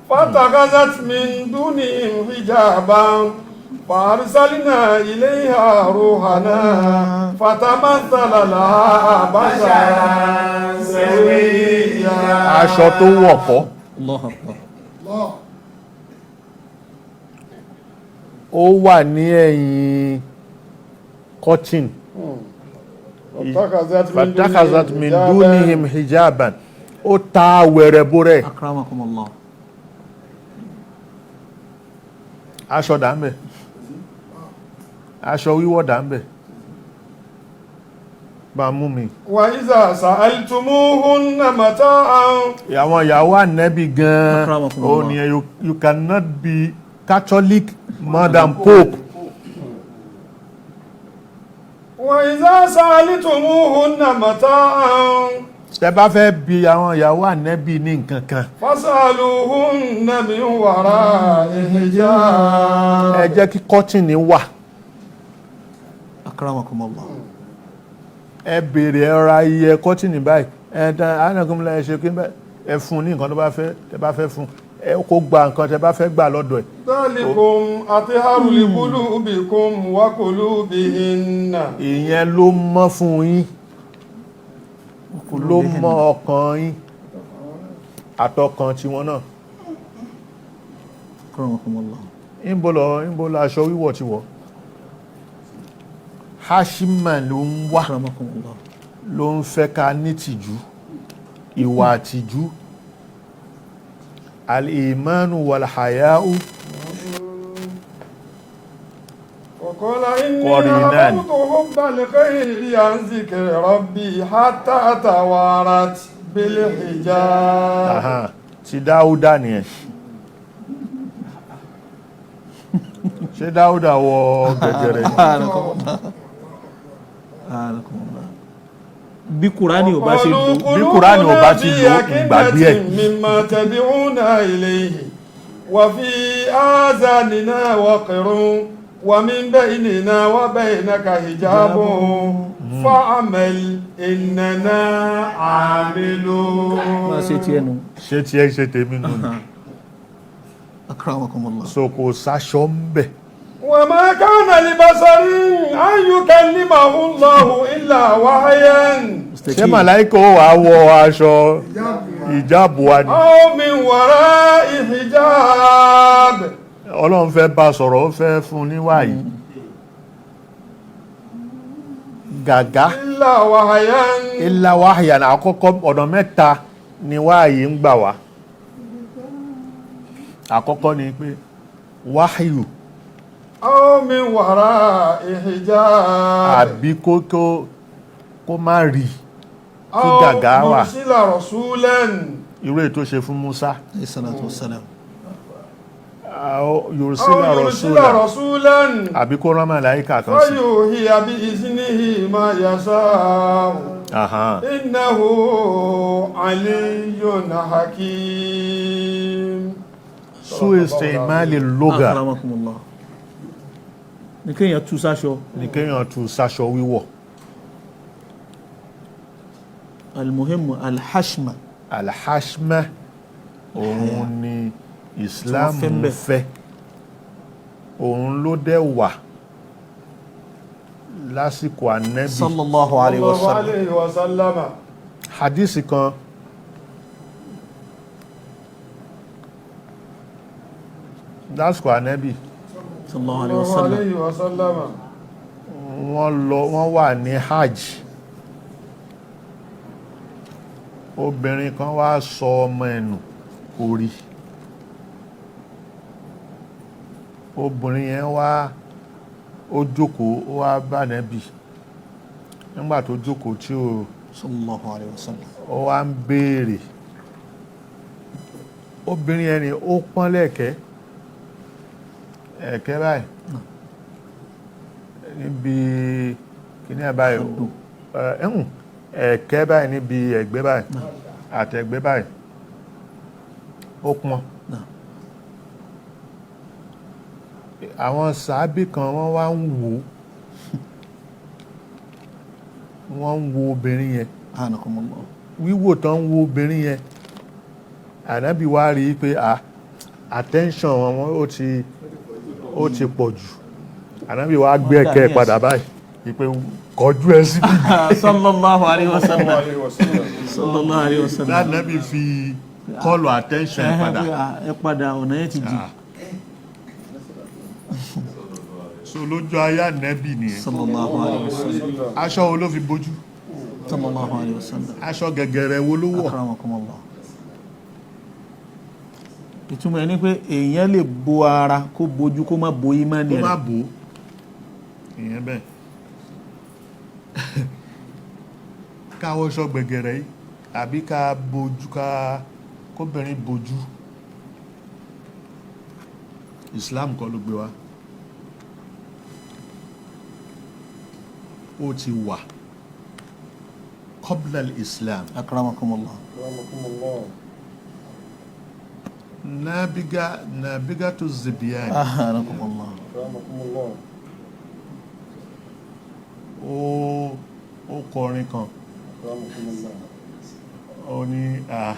Speaker 3: فاتخذت من دونهم حجابا. فأرسلنا إليها روحنا فتمثل لها بشرا سويا.
Speaker 1: Aṣọ tó wọ̀ kọ́.
Speaker 2: Allahu Akbar.
Speaker 1: Ó wà ní ẹ̀yìn curtain.
Speaker 3: فاتخذت
Speaker 1: فاتخذت من دونهم hijaban, ó ta wẹ̀rẹ̀ bórẹ̀.
Speaker 2: Akramakumullah.
Speaker 1: Aṣọ dà ń bẹ̀, aṣọ wíwọ̀ dà ń bẹ̀, bá mú mi.
Speaker 3: وإذا سألتموهن متاعا.
Speaker 1: Àwọn ìyàwó ànẹ́bí gan-an,
Speaker 2: Akramakumullah.
Speaker 1: ó ní you cannot be Catholic more than Pope.
Speaker 3: وإذا سألتموهن متاعا
Speaker 1: Tẹ bá fẹ́ bi àwọn ìyàwó ànẹ́bí ní nǹkan kan,
Speaker 3: فاسألوهن من وراء حجاب.
Speaker 1: Ẹ jẹ́ kí kọ́tìnì wà.
Speaker 2: Akramakumullah.
Speaker 1: Ẹ béèrè, ẹ ra iye kọ́tìnì báyìí, ẹ dán ánàkúnmílẹ̀, ẹ ṣe kí ẹ fún un ní nǹkan tó bá fẹ́, tẹ bá fẹ́ fún ẹ, kó gba nǹkan tẹ bá fẹ́ gbà lọ́dọ̀ ẹ̀.
Speaker 3: ذلكم أطهر لقلوبكم وقلوبهن.
Speaker 1: Ìyẹn ló mọ́ fún yín, ló mọ́ ọkàn yín àtọkàn tiwọn náà.
Speaker 2: Akramakumullah.
Speaker 1: Ńbo lọ aṣọ wíwọ̀ ti wọ̀? Hashima ló ń wá.
Speaker 2: Akramakumullah.
Speaker 1: Ló ń fẹ́ ká nítìjú, ìwà àtìjú, al-imanu wal-haya'u.
Speaker 3: وقال إني
Speaker 1: قرينان.
Speaker 3: أحببت حب الخير عن ذكر ربي حتى توارت بالحجاب.
Speaker 1: Aha, ti Dáúdà nìyẹn. Ṣé Dáúdà wọ gẹ̀gẹ̀rẹ̀ ni?
Speaker 2: Akramakumullah. Akramakumullah. Bí Kùránì ò bá ṣe lò,
Speaker 1: Bí Kùránì ò bá ti lò, ìgbàgbé ẹ̀.
Speaker 3: مما تدعونا إليه وفي آذاننا وقر ومن بيننا وبينك حجاب فاعمل إننا عاملون.
Speaker 2: Máa ṣe tiẹ̀ nu.
Speaker 1: Ṣé tiẹ̀ ṣe tèmi nù ni.
Speaker 2: Akramakumullah.
Speaker 1: So kò sáṣọ ń bẹ̀.
Speaker 3: وما كان لبشر أن يكلمه الله إلا وحيا
Speaker 1: Ṣé màláìkà ó wàá wọ aṣọ ìjáàbù wa ni?
Speaker 3: أو من وراء حجاب.
Speaker 1: Ọlọ́run fẹ́ bá sọ̀rọ̀, ó fẹ́ fún un níwáyìí gàgá.
Speaker 3: إلا وحيا.
Speaker 1: Ilá wáhìyà ní àkọ́kọ́, ọ̀nà mẹ́ta ni wáyìí ń gbà wá. Àkọ́kọ́ ni pé wáhìyù.
Speaker 3: أو من وراء حجاب.
Speaker 1: Àbí kó má rí kí
Speaker 3: أو
Speaker 1: gàgá wà.
Speaker 3: يرسل رسولا.
Speaker 1: Irú èyí tó ṣe fún Musa.
Speaker 2: Alayhi salatu wassalam.
Speaker 3: أو
Speaker 1: Yorùsílà
Speaker 3: يرسل
Speaker 1: rọ̀ṣúlà
Speaker 3: رسولا
Speaker 1: àbí kó rán màláíkà kan sí.
Speaker 3: فيوحي بإذنه ما يشاء. إنه علي حكيم.
Speaker 1: Sú istimali lugha.
Speaker 2: Akramakumullah. Ní kéèyàn tú sáṣọ.
Speaker 1: Ní kéèyàn tú sáṣọ wíwọ̀.
Speaker 2: Almuhimmu alhashma.
Speaker 1: Alhashma, òun ni Islam
Speaker 2: Tí wọ́n fẹ́ ń bẹ̀.
Speaker 1: fẹ́, òun ló dẹ̀ wà lásìkò ànẹ́bì.
Speaker 2: Sallallahu alayhi wa
Speaker 3: Sallallahu
Speaker 2: sallam.
Speaker 3: alayhi wa sallama.
Speaker 1: Hadisi kan lásìkò ànẹ́bì,
Speaker 2: Sallallahu alayhi wa
Speaker 3: Sallallahu
Speaker 2: sallam.
Speaker 3: alayhi wa sallama.
Speaker 1: Wọ́n lọ, wọ́n wà ní hajj, obìnrin kan wá sọ ọmọ ẹ̀nù, kò rí. Obìnrin yẹn wá, ó jókòó, ó wá bá ànẹ́bì. Nígbà tó jókòó tí ó
Speaker 2: Sallallahu alayhi wa sallam.
Speaker 1: Ó wá ń béèrè. Obìnrin yẹn ni ó pọ́n lẹ́ẹ̀kẹ́ ẹ̀kẹ́ báyìí níbi kíní ẹ̀ báyìí, ẹ̀hùn ẹ̀kẹ́ báyìí níbi ẹ̀gbẹ́ báyìí àtẹ̀gbẹ́ báyìí, ó pọ́n.
Speaker 2: Náà.
Speaker 1: Àwọn sàábì kan, wọ́n wá ń wò ó, wọ́n ń wo obìnrin yẹn.
Speaker 2: Anakumullah.
Speaker 1: Wíwò tán ń wo obìnrin yẹn, ànábì wá rí i pé attention wọn ó ti pọ̀ jù. Ànábì wa gbé
Speaker 2: Wọ́n dà
Speaker 1: ẹ̀kẹ́
Speaker 2: ní
Speaker 1: padà báyìí, ìpè kọjú ẹ síbi.
Speaker 2: Sallallahu alayhi wa sallam.
Speaker 3: Alaihi wasallam.
Speaker 2: Sallallahu alayhi wa sallam.
Speaker 1: Ànábì fi kọlù attention
Speaker 2: Ẹ
Speaker 1: padà.
Speaker 2: ẹ padà, ọ̀nà yẹn ti jì.
Speaker 1: So lójú ayé Ànábì nìyẹn.
Speaker 2: Sallallahu alayhi wa sallam.
Speaker 1: Aṣọ wo ló fi bójú?
Speaker 2: Sallallahu alayhi wa sallam.
Speaker 1: Aṣọ gẹ̀gẹ̀rẹ̀ wo ló wọ̀?
Speaker 2: Akramakumullah. Ìtumọ̀ ẹni pé èèyàn lè bo ara, kó bojú, kó má bo ìmánì
Speaker 1: Kó má
Speaker 2: rẹ̀.
Speaker 1: bò ó, ìyẹn bẹ́ẹ̀. Ká wọṣọ gbẹ̀gẹ̀rẹ̀ yìí àbí ká bojú, ká kóbìnrin bojú, Islam kọ́ ló gbé wa. Ó ti wà qabla Islam.
Speaker 2: Akramakumullah.
Speaker 3: Akramakumullah.
Speaker 1: Nabiga Nabigatu Zibiyan.
Speaker 2: Akramakumullah.
Speaker 3: Akramakumullah.
Speaker 1: Ó kọrin kan.
Speaker 3: Akramakumullah.
Speaker 1: Ó ní à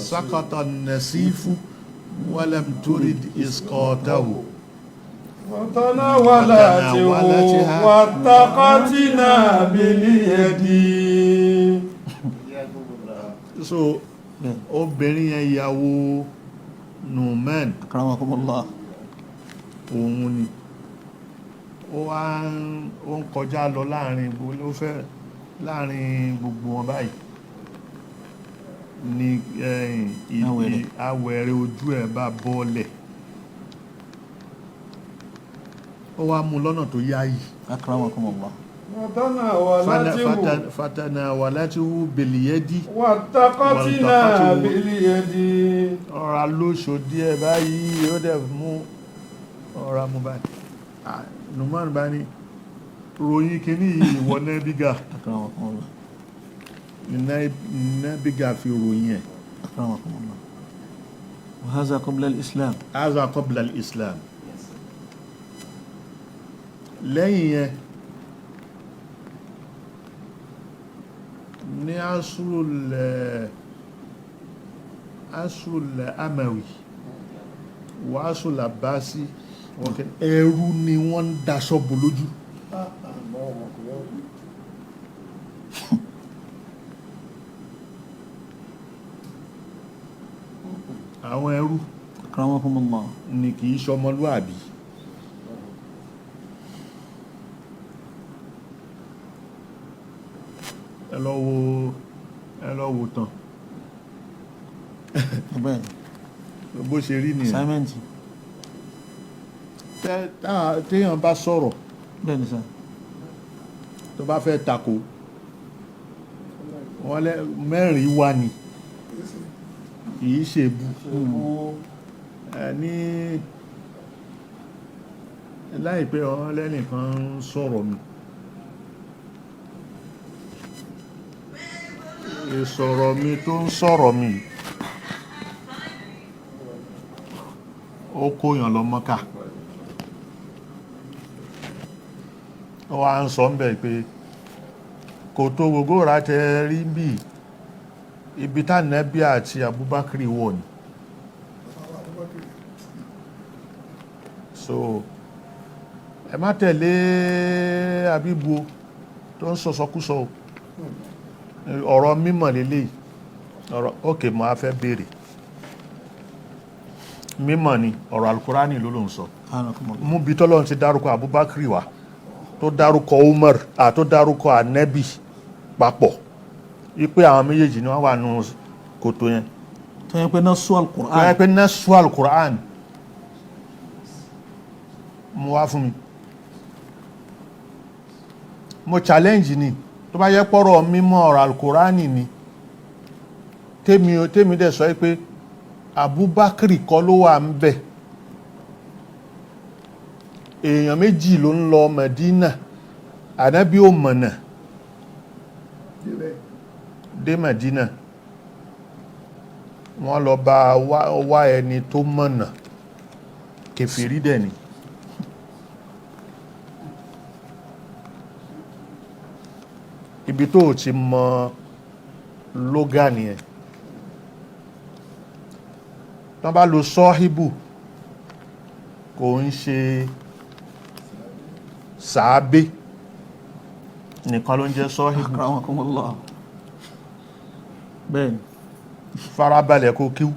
Speaker 1: sakata nasifu walam turid isqatahu.
Speaker 3: وتناولته واتقتنا باليد.
Speaker 1: So obìnrin yẹn, ìyàwó Numan.
Speaker 2: Akramakumullah.
Speaker 1: Òun ni ó wá ń ó ń kọjá lọ láàrin ló fẹ́ láàrin gbogbo wọn báyìí ni
Speaker 2: Awẹ̀rẹ̀.
Speaker 1: Awẹ̀rẹ̀ ojú ẹ̀ bá bọ́ọ̀lẹ̀, ó wá mú lọ́nà tó yáyì.
Speaker 2: Akramakumullah.
Speaker 3: وتناولته
Speaker 1: Fatana walatihu biliyadi.
Speaker 3: واتقتنا باليد.
Speaker 1: Ọ̀rá lóṣò díẹ̀ báyìí, ó dẹ̀ mú ọ̀rá mú báyìí. Ah, Numan bá ní ròyìn kìíní yìí, ìwọ nẹ́bígà.
Speaker 2: Akramakumullah.
Speaker 1: Nẹ́bígà fi ròyìn ẹ̀.
Speaker 2: Akramakumullah. Wa hadha qabla al-islam.
Speaker 1: Aza qabla al-islam. Lẹ́yìn yẹn ní asrul amawi wa asrul abasi, ẹrú ni wọ́n ń daṣọ bò lójú.
Speaker 3: الله أكبر.
Speaker 1: Àwọn ẹrú
Speaker 2: Akramakumullah.
Speaker 1: ni kì í ṣọmọlúàbí. Ẹ lọ wo, ẹ lọ wo tán.
Speaker 2: Bẹ́ẹ̀.
Speaker 1: Bó ṣe rí nìyẹn.
Speaker 2: Assignment.
Speaker 1: Téèyàn bá sọ̀rọ̀,
Speaker 2: Bẹ́ẹ̀ ni sir.
Speaker 1: tó bá fẹ́ tako wọ́n lẹ́ mẹ́rin wá ni, kì í ṣe bu ẹ ní. Láìpẹ́ wọn lẹ́nìkan ń sọ̀rọ̀ mi, ìsọ̀rọ̀ mi tó ń sọ̀rọ̀ mi, ó kóyàn lọ Mọ́kà. Ó wá ń sọ ń bẹ̀ pé kò tó gbogbo ra tẹ rí bí ibi tá Nábì àti Abubakar wọ̀ ni. So ẹ má tẹ̀lé Abibu o, tó ń sọ̀sọkúsọ o. Ọ̀rọ̀ mímọ̀ lélẹ́yìí, ọ̀rọ̀ òkè mọ́ a fẹ́ béèrè mímọ̀ ni ọ̀rọ̀ alukurani ló ń sọ.
Speaker 2: Akramakumullah.
Speaker 1: Mú bí tọ́lọ́run ti dárúkọ Abubakar wá, tó dárúkọ Umar, tó dárúkọ Anabi papọ̀, wípé àwọn méjèèjì ni wọ́n wà nù kòtò yẹn.
Speaker 2: Tó yẹ pé náà sọ
Speaker 1: Tó
Speaker 2: al-Qur'an.
Speaker 1: yẹ pé nasu alukur'an mú wá fún mi, mo challenge ni. Tó bá yẹ pọ́rọ̀ mímọ́ ọ̀rọ̀ alukur'ani ni, tèmi dẹ̀ sọ pé Abubakar kọ́ ló wà ń bẹ̀, èèyàn méjì ló ń lọ Medina, Ànábì ò mọ̀nà dé Medina, wọ́n lọ bá wá ẹni tó mọ̀nà, kèfèrí dẹ̀ ni. Ibi tó o ti mọ lógà nìyẹn. Tán bá lo sọ́híbù Kò ń ṣe sàábé nìkan ló ń jẹ́ sọ́hìbù.
Speaker 2: Akramakumullah. Bẹ́ẹ̀ni.
Speaker 1: Farabalẹ̀ kó kíw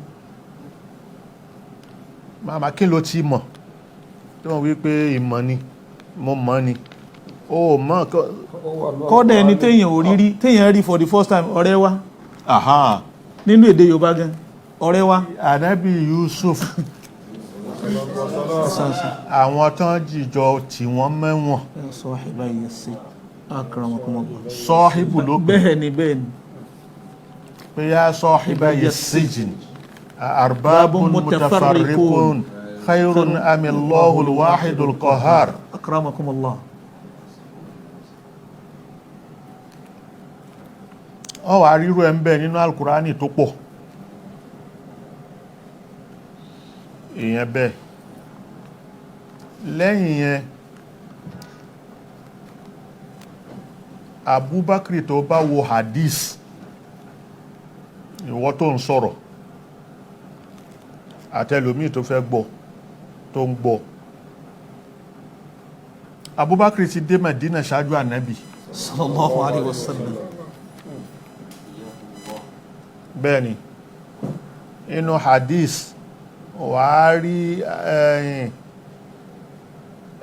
Speaker 1: máma, kí ló ti mọ̀ tó ń wí pé ìmọ̀ ni mo mọ̀ ni ó mọ̀
Speaker 2: Kọ́dà ẹni téèyàn ò rí rí, téèyàn rí for the first time, ọ̀rẹ́ wa,
Speaker 1: Aha.
Speaker 2: nínú èdè Yorùbá gan, ọ̀rẹ́ wa.
Speaker 1: Ànábì Yusuf, àwọn tán jìjọ tí wọ́n mẹ́wọ̀n,
Speaker 2: Ya sahibayya sijn. Akramakumullah.
Speaker 1: Sọ́hìbù ló pè.
Speaker 2: Bẹ́ẹ̀ni, bẹ́ẹ̀ni.
Speaker 1: Pé yá sahibayyi sijn arbabun mutafarriqun khayrun amillahul wahidul qahhar.
Speaker 2: Akramakumullah.
Speaker 1: Ọ wà ríru ẹ̀ ń bẹ nínú Alkùránì tó pọ̀, ìyẹn bẹ́ẹ̀. Lẹ́yìn yẹn, Abubakar, tó bá wo hadith, ìwọ tó ń sọ̀rọ̀ àtẹlòmíì tó fẹ́ gbọ́, tó ń gbọ́, Abubakar ti dé Medina ṣáájú Ànábì.
Speaker 2: Sallallahu alayhi wa sallam.
Speaker 1: Bẹ́ẹ̀ni, inú hadith wà á rí ẹ̀yìn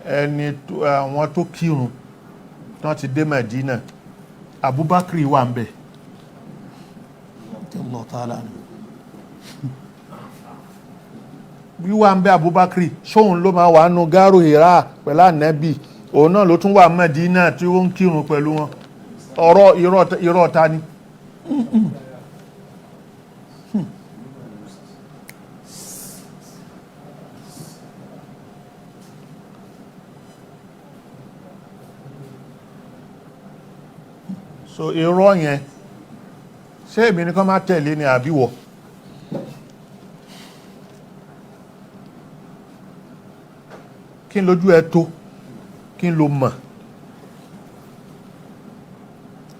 Speaker 1: ẹni àwọn tó kírun tán ti dé Medina, Abubakar wà ń bẹ̀.
Speaker 2: Radiyallahu ta'ala anhu.
Speaker 1: Wíwà ń bẹ̀ Abubakar, sóun ló máa wà nù gáàrò Hira pẹ̀lú Ànábì, òun náà ló tún wà Medina tí ó ń kírun pẹ̀lú wọn. Ọ̀rọ̀ irọ́ ta ni? So irọ́ yẹn, ṣé èmi ní kán má tẹ̀lé ni àbí wọ? Kí n lójú ẹ tó, kí n lo mọ̀?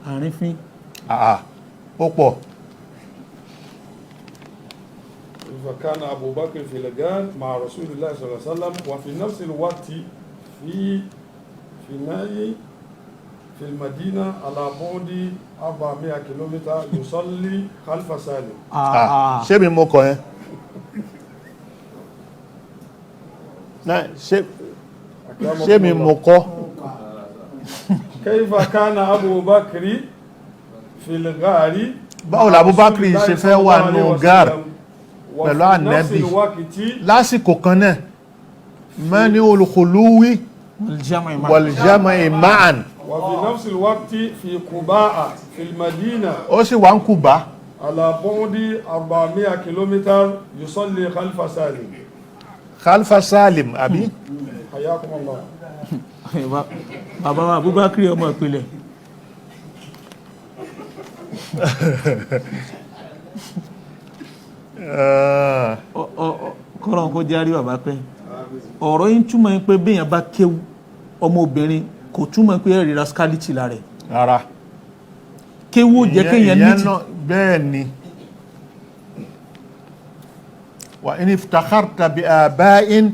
Speaker 2: Àrífín.
Speaker 1: Àà, ó pọ̀.
Speaker 3: فكان أبو بكر في الغار مع رسول الله صلى الله عليه وسلم، وفي نفس الوقت في فناء في المدينة على بعد 400 كيلومتر يصلي خلف سالم.
Speaker 1: Ah, ṣé mi mo kọ yẹn náà? Ṣé mi mo kọ?
Speaker 3: كيف كان أبو بكر في الغار؟
Speaker 1: Báwo la Abubakar ṣe fẹ́ wà nù gàr pẹ̀lú Ànábì lásìkò kan náà? Mẹ́ni olùkòlúwí
Speaker 2: Wal-jam'i ma'a.
Speaker 1: Wal-jam'i ma'an.
Speaker 3: وفي نفس الوقت في قباء في المدينة
Speaker 1: Ó sì wà ń Kùbá
Speaker 3: على بعد 400 كيلومتر يصلي خلف سالم.
Speaker 1: Khalfa Salim, àbí?
Speaker 3: حياكم الله.
Speaker 2: Bàbá wa Abubakar, ọmọ ìpìlẹ̀. Kọ́lọ́n kó járí bàbá pẹ́. Ọ̀rọ̀ yín túmọ̀ yín pé béèyàn bá kéwú, ọmọbìnrin, kò túmọ̀ pé ẹ̀rí rascality lára ẹ̀.
Speaker 1: Rárá.
Speaker 2: Kéwú ò jẹ́ kéèyàn ní
Speaker 1: Ìyẹn
Speaker 2: ti
Speaker 1: náà bẹ́ẹ̀ ni. Wa in iftakharta bi aba'in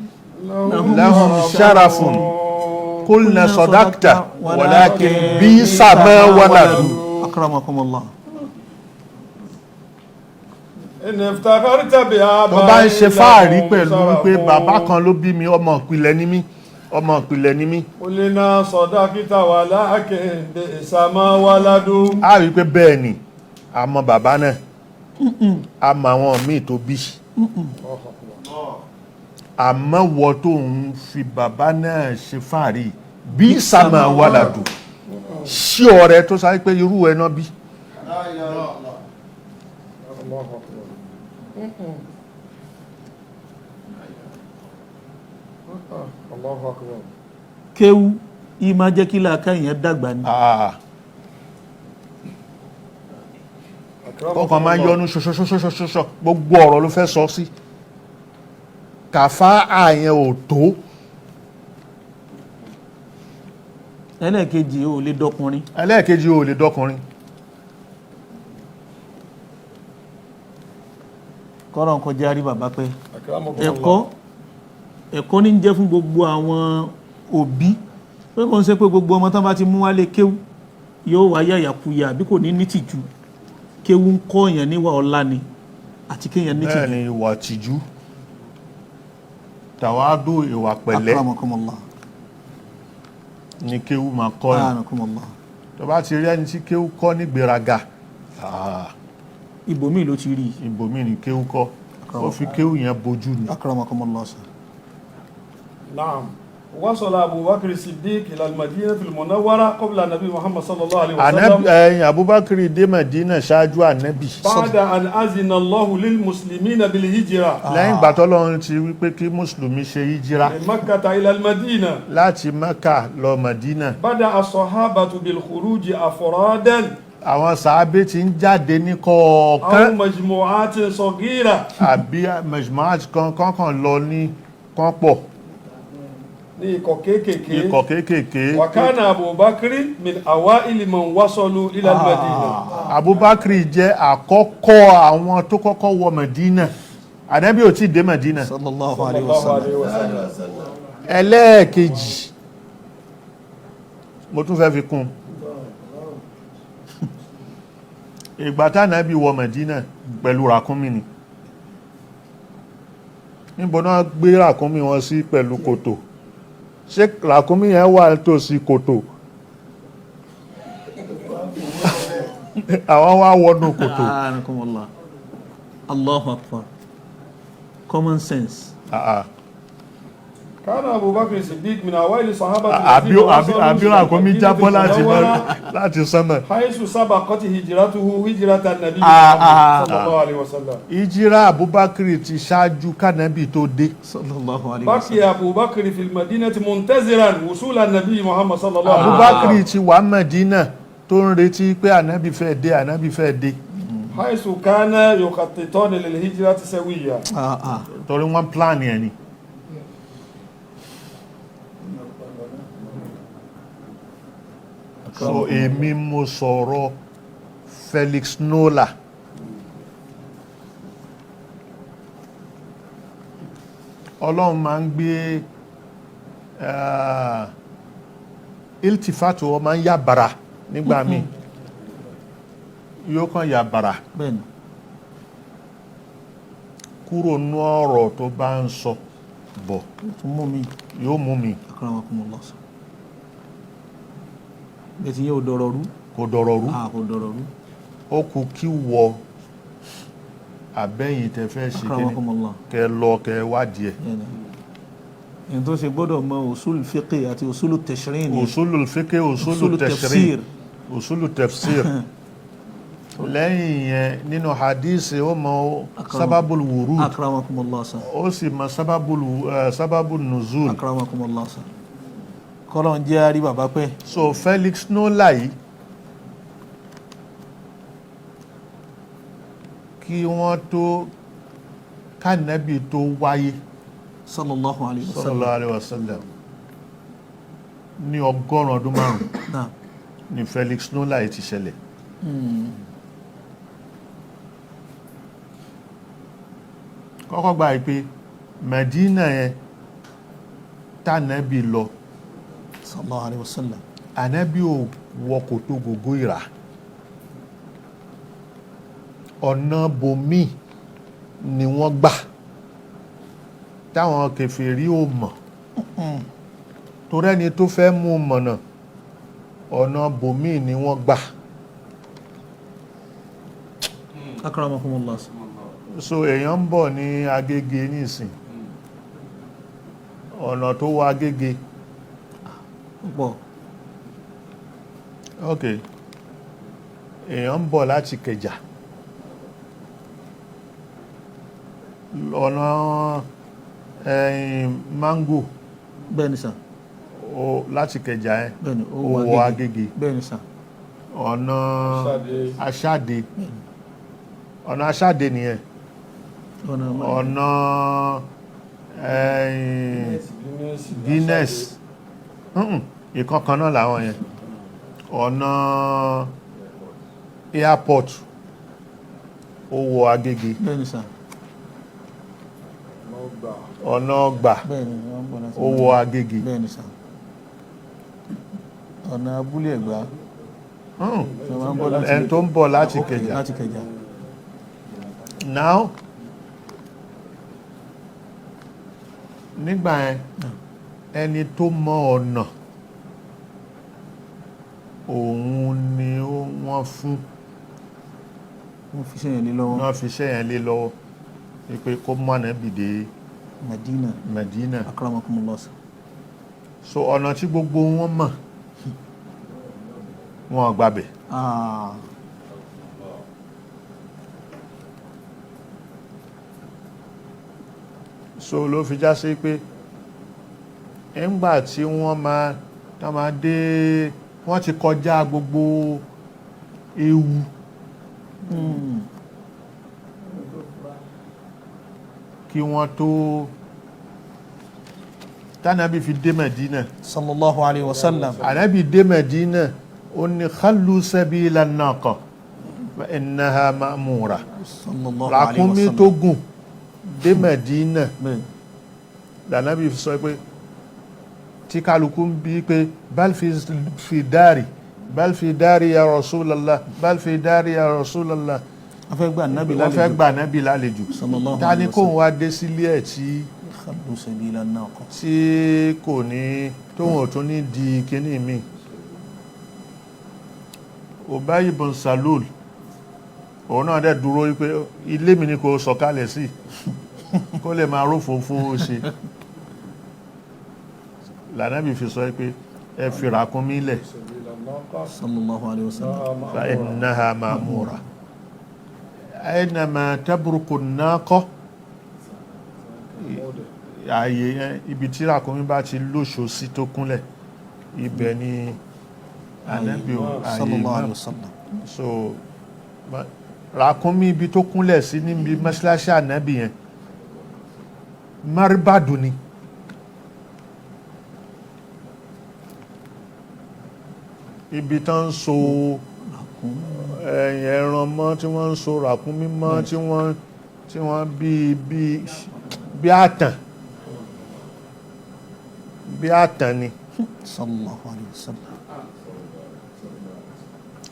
Speaker 1: lahum sharafun qulna sadaqta, walakin bisa ma waladu.
Speaker 2: Akramakumullah.
Speaker 3: إن افتخرت بآبائي
Speaker 1: Tó bá ń ṣe fáàrí
Speaker 3: لهم
Speaker 1: pẹ̀lú wípé
Speaker 3: شرف.
Speaker 1: bàbá kan ló bí mi, ọmọ ìpìlẹ̀ ni mí, ọmọ ìpìlẹ̀ ni mí,
Speaker 3: قلنا صدقت ولكن بئس ما ولدوا.
Speaker 1: Á rí pé bẹ́ẹ̀ ni, a mọ bàbá náà, a mọ àwọn míì tó bí, àmọ́ wọ tó ń fi bàbá náà ṣe fáàrí, bí sàmà wàlàdù sí ọ̀rẹ́ tó sáré pé irú ẹ náà bí.
Speaker 3: الله أكبر. الله أكبر.
Speaker 2: Kéwú yìí máa jẹ́ kí làákà èèyàn dàgbà ni.
Speaker 1: Ah, kọ́kàn máa ń yọnu ṣoṣoṣoṣoṣoṣo, gbogbo ọ̀rọ̀ ló fẹ́ sọ sí kàfá àyẹn ò tó.
Speaker 2: Ẹlẹ́ẹ̀kejì, ò lè dọkùnrin.
Speaker 1: Ẹlẹ́ẹ̀kejì, ò lè dọkùnrin.
Speaker 2: Kọ́lọ́n kó járí bàbá pẹ́.
Speaker 3: أكرمكم الله.
Speaker 2: Ẹ̀kọ́ Ẹ̀kọ́ ní jẹ́ fún gbogbo àwọn òbí pé kò ń ṣe pé gbogbo ọmọ tán bá ti mú wálé kéwú yóò wá yàyàkuyà àbí kò ní nítìjú. Kéwú ń kọ́ èèyàn níwà ọlá ni àti kéèyàn
Speaker 1: Bẹ́ẹ̀
Speaker 2: nítìjú.
Speaker 1: ni, ìwà tìjú, tàwádù, ìwà pẹ̀lẹ́
Speaker 2: Akramakumullah.
Speaker 1: ni kéwú máa kọ́ yẹn.
Speaker 2: Akramakumullah.
Speaker 1: Tó bá ti rí ẹni tí kéwú kọ́ ní gbéraga, ah,
Speaker 2: Ibòmíì ló ti rí i.
Speaker 1: Ibòmíì ni kéwú kọ́, ó fi kéwú yẹn bojú ni.
Speaker 2: Akramakumullah sir.
Speaker 3: نعم، وصل أبو بكر الصديق إلى المدينة المنورة قبل النبي محمد صلى الله عليه
Speaker 1: Ànábì
Speaker 3: وسلم
Speaker 1: ẹ̀yìn Abubakar dé Mẹdínà ṣáájú ànábì
Speaker 3: بعد أن أذن الله للمسلمين بالهجرة
Speaker 1: lẹ́yìn ìgbà tọ́lọ́run ti wí pé kí mùsùlùmí ṣe híjírà
Speaker 3: من مكة إلى المدينة.
Speaker 1: láti Mẹ́kà lọ Mẹdínà.
Speaker 3: بدأ الصحابة بالخروج أفرادا
Speaker 1: Àwọn sàábé ti ń jáde ní
Speaker 3: أو
Speaker 1: kọ̀ọ̀kan
Speaker 3: مجموعات صغيرة
Speaker 1: àbí majmuat kan kan lọ ní kan pọ̀
Speaker 3: ní ikọ̀ kéékèèké.
Speaker 1: Ikọ̀ kéékèèké.
Speaker 3: وكان أبو بكر من أوائل من وصلوا إلى المدينة.
Speaker 1: Abubakar jẹ́ àkọ́kọ́ àwọn tó kọ́kọ́ wọ Mẹdínà. Ànábì ò tí ì dé Mẹdínà.
Speaker 2: Sallallahu
Speaker 3: صلى
Speaker 2: alayhi wa
Speaker 3: الله
Speaker 2: sallam.
Speaker 3: عليه وسلم.
Speaker 1: Ẹlẹ́ẹ̀kejì, mo tún fẹ́ fi kún, ìgbà tánàbí wọ Mẹ̀dínà pẹ̀lú ràkúnmí ni. Níbo náà gbé ràkúnmí wọn sí pẹ̀lú kòtò? Ṣé ràkúnmí yẹn wà tòsí kòtò? Àwọn wá wọnú kòtò.
Speaker 2: Akramakumullah. Allahu akbar. Common sense.
Speaker 1: Ah, ah.
Speaker 3: كان أبو بكر الصديق من أوائل الصحابة
Speaker 1: Àbí
Speaker 3: الذين
Speaker 1: àbí
Speaker 3: وصلوا
Speaker 1: àbí
Speaker 3: إلى
Speaker 1: ràkúnmí
Speaker 3: المدينة
Speaker 1: jábọ́ láti
Speaker 3: المنورة
Speaker 1: láti sánmà.
Speaker 3: حيث سبقت هجرته هجرة النبي
Speaker 2: آه،
Speaker 3: محمد
Speaker 2: آه.
Speaker 3: صلى الله عليه وسلم.
Speaker 1: Ìjírá Abubakar ti ṣáájú kánàbì tó dé.
Speaker 2: Sallallahu alayhi wa sallam.
Speaker 3: بقي أبو بكر في المدينة منتظرا وصول النبي محمد صلى الله عليه
Speaker 1: Abubakar
Speaker 3: وسلم
Speaker 1: ti wà Mẹ̀dínà tó ń retí pé ànábì fẹ́ dé, ànábì fẹ́ dé.
Speaker 3: حيث كان يخططان للهجرة سويا.
Speaker 2: Ah, ah.
Speaker 1: Torí wọ́n plan yẹn ni. So èmi mo sọ̀rọ̀ Felix Nola. Ọlọ́run máa ń gbé iltifatu, ọ máa ń yà bàrà nígbà míì, yóò kàn yà bàrà
Speaker 2: Bẹ́ẹ̀ni.
Speaker 1: kúrò nú ọ̀rọ̀ tó bá ń sọ bọ̀.
Speaker 2: Tún mú mi.
Speaker 1: Yóò mú mi.
Speaker 2: Akramakumullah sir. Bẹ́ẹ̀ ti yẹ ò dọ̀rọ̀ rú.
Speaker 1: Kò dọ̀rọ̀ rú.
Speaker 2: Ah, kò dọ̀rọ̀ rú.
Speaker 1: Ó kù kí wọ àbẹ́yìn tẹ fẹ́ ṣe kíni
Speaker 2: Akramakumullah.
Speaker 1: kẹ lọ kẹ wádìí ẹ̀.
Speaker 2: Bẹ́ẹ̀ni. Ẹni tó ṣe gbọ́dọ̀ mọ usul fiqh àti usul tashri' ni.
Speaker 1: Usulul fiqh, usulu
Speaker 2: Usulu
Speaker 1: tashri',
Speaker 2: tafsir.
Speaker 1: Usulu tafsir. Lẹ́yìn yẹn, nínú hadisi, ó mọ sábàbul wurud.
Speaker 2: Akramakumullah sir.
Speaker 1: Ó sì mọ sábàbul nuzul.
Speaker 2: Akramakumullah sir. Kọ́lọ̀ ń jẹ́ àrí bàbá pẹ́.
Speaker 1: So Felix Nola yìí, kí wọ́n tó kánẹ́bì tó wáyé
Speaker 2: Sallallahu alayhi wa sallam.
Speaker 1: Sallallahu alaihi wasallam ní 105 ọdún
Speaker 2: Naam.
Speaker 1: ni Felix Nola yìí ti ṣẹlẹ̀. Kọ́kọ́ gba ìpè Medina yẹn tánẹ́bì lọ,
Speaker 2: Sallallahu alayhi wa sallam.
Speaker 1: ànẹ́bì ò wọ kòtò gògó ìrà, ọ̀nà bòmíì ni wọ́n gbà táwọn kèfèrí ò mọ̀, torí ẹni tó fẹ́ mú mọ̀nà, ọ̀nà bòmíì ni wọ́n gbà.
Speaker 2: Akramakumullah sir.
Speaker 1: So èèyàn ń bọ̀ ní Agége nísìn, ọ̀nà tó wọ Agége
Speaker 2: Pọ̀.
Speaker 1: Ok, èèyàn ń bọ̀ láti Kẹjà, ọ̀nà ẹ̀yìn mango
Speaker 2: Bẹ́ẹ̀ni sir.
Speaker 1: o láti Kẹjà ẹ
Speaker 2: Bẹ́ẹ̀ni.
Speaker 1: ó wọ Agége.
Speaker 2: Bẹ́ẹ̀ni sir.
Speaker 1: Ọ̀nà
Speaker 3: Aṣáde.
Speaker 1: Aṣáde, ọ̀nà Aṣáde nìyẹn.
Speaker 2: Ọ̀nà
Speaker 1: Ọ̀nà ẹ̀yìn Guinness. Ìkan kan náà làwọn yẹn. Ọ̀nà airport, ó wọ Agége.
Speaker 2: Bẹ́ẹ̀ni sir.
Speaker 3: Ọgbà.
Speaker 1: Ọ̀nà Ọgbà.
Speaker 2: Bẹ́ẹ̀ni, wọ́n ń bọ̀ láti
Speaker 1: Ó wọ Agége.
Speaker 2: Bẹ́ẹ̀ni sà, ọ̀nà Abúlé Ẹ̀gbá tí wọ́n ń bọ̀ láti
Speaker 1: Ẹni tó ń bọ̀ láti
Speaker 2: Ok,
Speaker 1: Ìkẹjà.
Speaker 2: Láti Ìkẹjà.
Speaker 1: Now, nígbà yẹn, ẹni tó mọ ọ̀nà, òun ni wọ́n fún.
Speaker 2: Wọ́n fi sẹ́yìn lé lọ́wọ́.
Speaker 1: Wọ́n fi iṣẹ́ yẹn lé lọ́wọ́ wípé kó mú Ànábì dé
Speaker 2: Madina.
Speaker 1: Medina.
Speaker 2: Akramakumullah sà.
Speaker 1: So ọ̀nà tí gbogbo wọn mọ̀, wọn gbàbẹ̀.
Speaker 2: Ah,
Speaker 1: So ló fi já sí pé ńgbà tí wọ́n máa tán máa dé, wọ́n ti kọjá gbogbo ewu kí wọ́n tó tánàbí fi dé Mẹ̀dínà.
Speaker 2: Sallallahu alayhi wa sallam.
Speaker 1: Ànábì dé Mẹ̀dínà, ó ní khallu sabila naqa fa innaha ma'mura.
Speaker 2: Sallallahu alayhi wa
Speaker 1: Ràkúnmí
Speaker 2: sallam.
Speaker 1: tó gùn dé Mẹ̀dínà
Speaker 2: Bẹ́ẹ̀ni.
Speaker 1: Lànàbí fi sọ pé tí kálukú ń bí pé bal fi dari, bal fi dari ya Rasulallah, bal fi dari ya Rasulallah.
Speaker 2: Wọ́n fẹ́ gba Nábì
Speaker 1: Wọ́n fẹ́
Speaker 2: lálejò.
Speaker 1: gbà nábì lálejò.
Speaker 2: Sallallahu
Speaker 1: Ta ni
Speaker 2: alayhi wa
Speaker 1: kóun
Speaker 2: sallam.
Speaker 1: wá dé sílé ẹ̀ tí
Speaker 2: Khallu sabila naqa.
Speaker 1: Tí kò ní tóun ò tún ní di kíní mi. Ubay ibn Salul, òun náà dẹ̀ dúró wípé ilé mi ni kò sọ̀kalẹ̀ sí, kó lè máa rófo fún ó ṣe. Lànàbì fi sọ pé ẹ fi ràkúnmí lẹ̀.
Speaker 3: Sabila naqa.
Speaker 2: Sallallahu alayhi wa sallam.
Speaker 1: Fa innaha ma'mura, aynama tabruku an-naqa, ààyè yẹn, ibi tí ràkúnmí bá ti lóṣo sí tó kúnlẹ̀, ibẹ̀ ni Ànábì ààyè
Speaker 2: Sallallahu
Speaker 1: náà.
Speaker 2: alayhi wa sallam.
Speaker 1: So ràkúnmí, ibi tó kúnlẹ̀ sí níbi mọ́ṣáláṣí Ànábì yẹn, márìbàdù ni. Ibi tán ń so ẹ̀yìn ẹran mọ́, tí wọ́n ń so ràkúnmí mọ́, tí wọ́n bí àtàn, bí àtàn ni.
Speaker 2: Sallallahu alayhi wa sallam.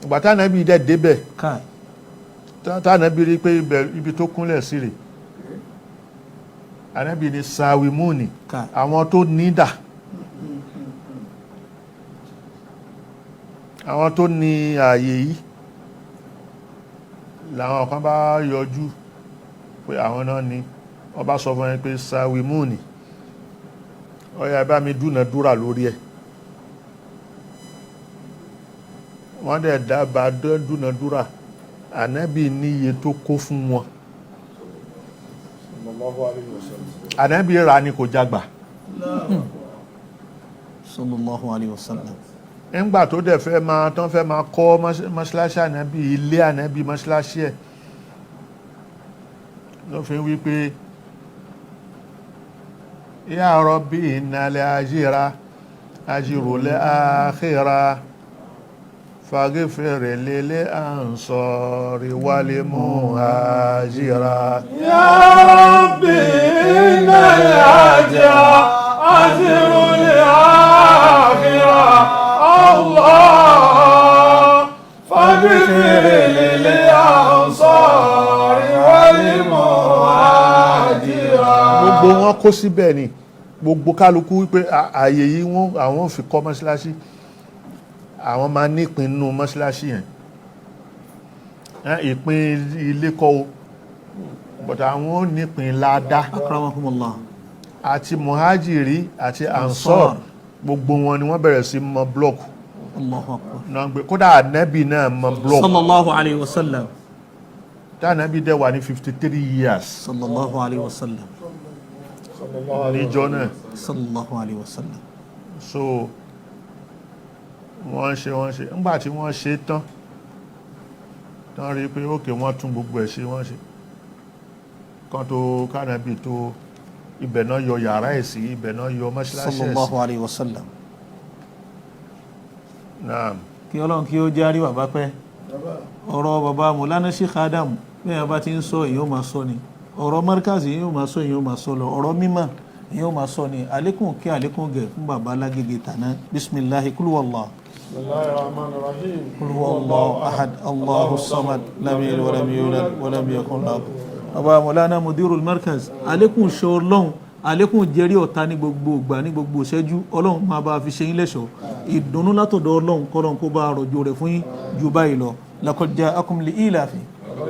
Speaker 1: Ìgbà tánàbí dẹ̀ débẹ̀,
Speaker 2: Káì.
Speaker 1: Tánàbí rí pé ibi tó kúnlẹ̀ sí rè, Ànábì ní sàwìmúnì.
Speaker 2: Káì.
Speaker 1: Àwọn tó nídà, àwọn tó ní ààyè yìí, làwọn kan bá yọjú pé àwọn náà ni. Wọ́n bá sọ fún ẹ pé sàwìmúnì, ó yá, bá mi dúnàdúrà lórí ẹ̀. Wọ́n dẹ̀ dábàá dúnàdúrà. Ànábì níye tó kó fún wọn.
Speaker 3: Sallallahu alayhi wa sallam.
Speaker 1: Ànábì rà ni, kò jagbà.
Speaker 2: Sallallahu alayhi wa sallam.
Speaker 1: Nígbà tó dẹ̀ fẹ́ máa tán, fẹ́ máa kọ́ mọ́ṣáláṣí Ànábì, ilé Ànábì, mọ́ṣáláṣí ẹ̀, ló fi wí pé ya Rabbi innal ajira ajirul akhira faghfir lil ansari wal muhajira.
Speaker 3: Ya Rabbi innal ajra ajrul akhirah, Allah faghfir lil ansari wal muhajira.
Speaker 1: Gbogbo wọn kó síbẹ̀ ni, gbogbo kálukú wípé ààyè yìí, wọ́n àwọn fi kọ́ mọ́ṣáláṣí, àwọn máa nípìn nínú mọ́ṣáláṣí yẹn. Ìpín ilé kọ́ o, but àwọn ò nípìn ládá.
Speaker 2: Akramakumullah.
Speaker 1: Àti muhajiri àti ansor, gbogbo wọn ni wọ́n bẹ̀rẹ̀ sí mọ block.
Speaker 2: Allahu akbar.
Speaker 1: Náà gbé, kódà Ànábì náà mọ block.
Speaker 2: Sallallahu alayhi wa sallam.
Speaker 1: Tí Ànábì dẹ̀ wà ní 53 years.
Speaker 2: Sallallahu alayhi wa sallam.
Speaker 3: Sallallahu alayhi wa
Speaker 1: Níjọ́ náà.
Speaker 2: Sallallahu alayhi wa sallam.
Speaker 1: So wọ́n ṣe, wọ́n ṣe. Nígbà tí wọ́n ṣe tán tán, rí pé ókè, wọ́n tún gbogbo ẹ̀ ṣe, wọ́n ṣe kan tó kánàbì tó ibẹ̀ náà yọ yàrá ẹ̀ sí, ibẹ̀ náà yọ mọ́ṣáláṣí ẹ̀ sí.
Speaker 2: Sallallahu alayhi wa sallam.
Speaker 1: Naam.
Speaker 2: Kí Ọlọ́run kí ó járí bàbá pẹ́. Ọ̀rọ̀ bàbá Mọ̀lánà Sheikh Adam, bẹ́ẹ̀ bá ti ń sọ, èyí ó máa sọ ni. Ọ̀rọ̀ markazi yìí yóò máa sọ, yìí yóò máa sọ lọ. Ọ̀rọ̀ mímọ̀ yìí yóò máa sọ ni. Àlékún kí àlékún gẹ̀ fún bàbá Lágége tàná. Bisimilahi kúlúwàlá.
Speaker 3: بسم الله الرحمن الرحيم.
Speaker 2: قل هو الله أحد الله الصمد لم يلد ولم يولد ولم يكن له. Bàbá Mọ̀lánà Mudirul Markaz, àlékún ṣe Ọlọ́run, àlékún jẹ́rí ọ̀tá ní gbogbo ìgbà, ní gbogbo ìṣẹ́jú. Ọlọ́run máa bá a fi ṣe yín lẹ́ṣọ̀ọ́, ìdùnnú látọ̀dọ̀ Ọlọ́run, kọ́lọ́run kó bá a rọ̀jò rẹ̀ fún yín ju báyìí lọ. Laqad ja'akum li ilafi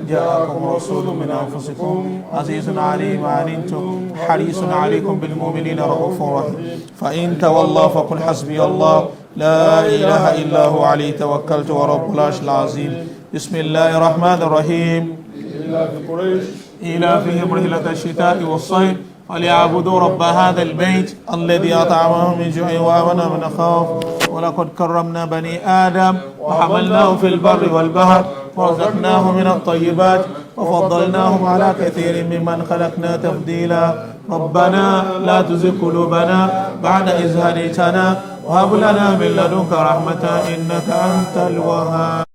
Speaker 2: جاءكم رسول من أنفسكم عزيز عليه ما عنتم حريص عليكم بالمؤمنين رؤوف رحيم. فإن تولوا فقل حسبي الله لا إله إلا هو عليه توكلت ورب العرش العظيم. بسم الله الرحمن الرحيم.
Speaker 3: إلى في قريش
Speaker 2: إيلافهم رحلة الشتاء والصيف فليعبدوا رب هذا البيت الذي أطعمهم من جوع وآمنهم من خوف. ولقد كرمنا بني آدم وحملناهم في البر والبحر ورزقناهم من الطيبات وفضلناهم على كثير ممن خلقنا تفضيلا. ربنا لا تزغ قلوبنا بعد إذ هديتنا وهب لنا من لدنك رحمة إنك أنت الوهاب.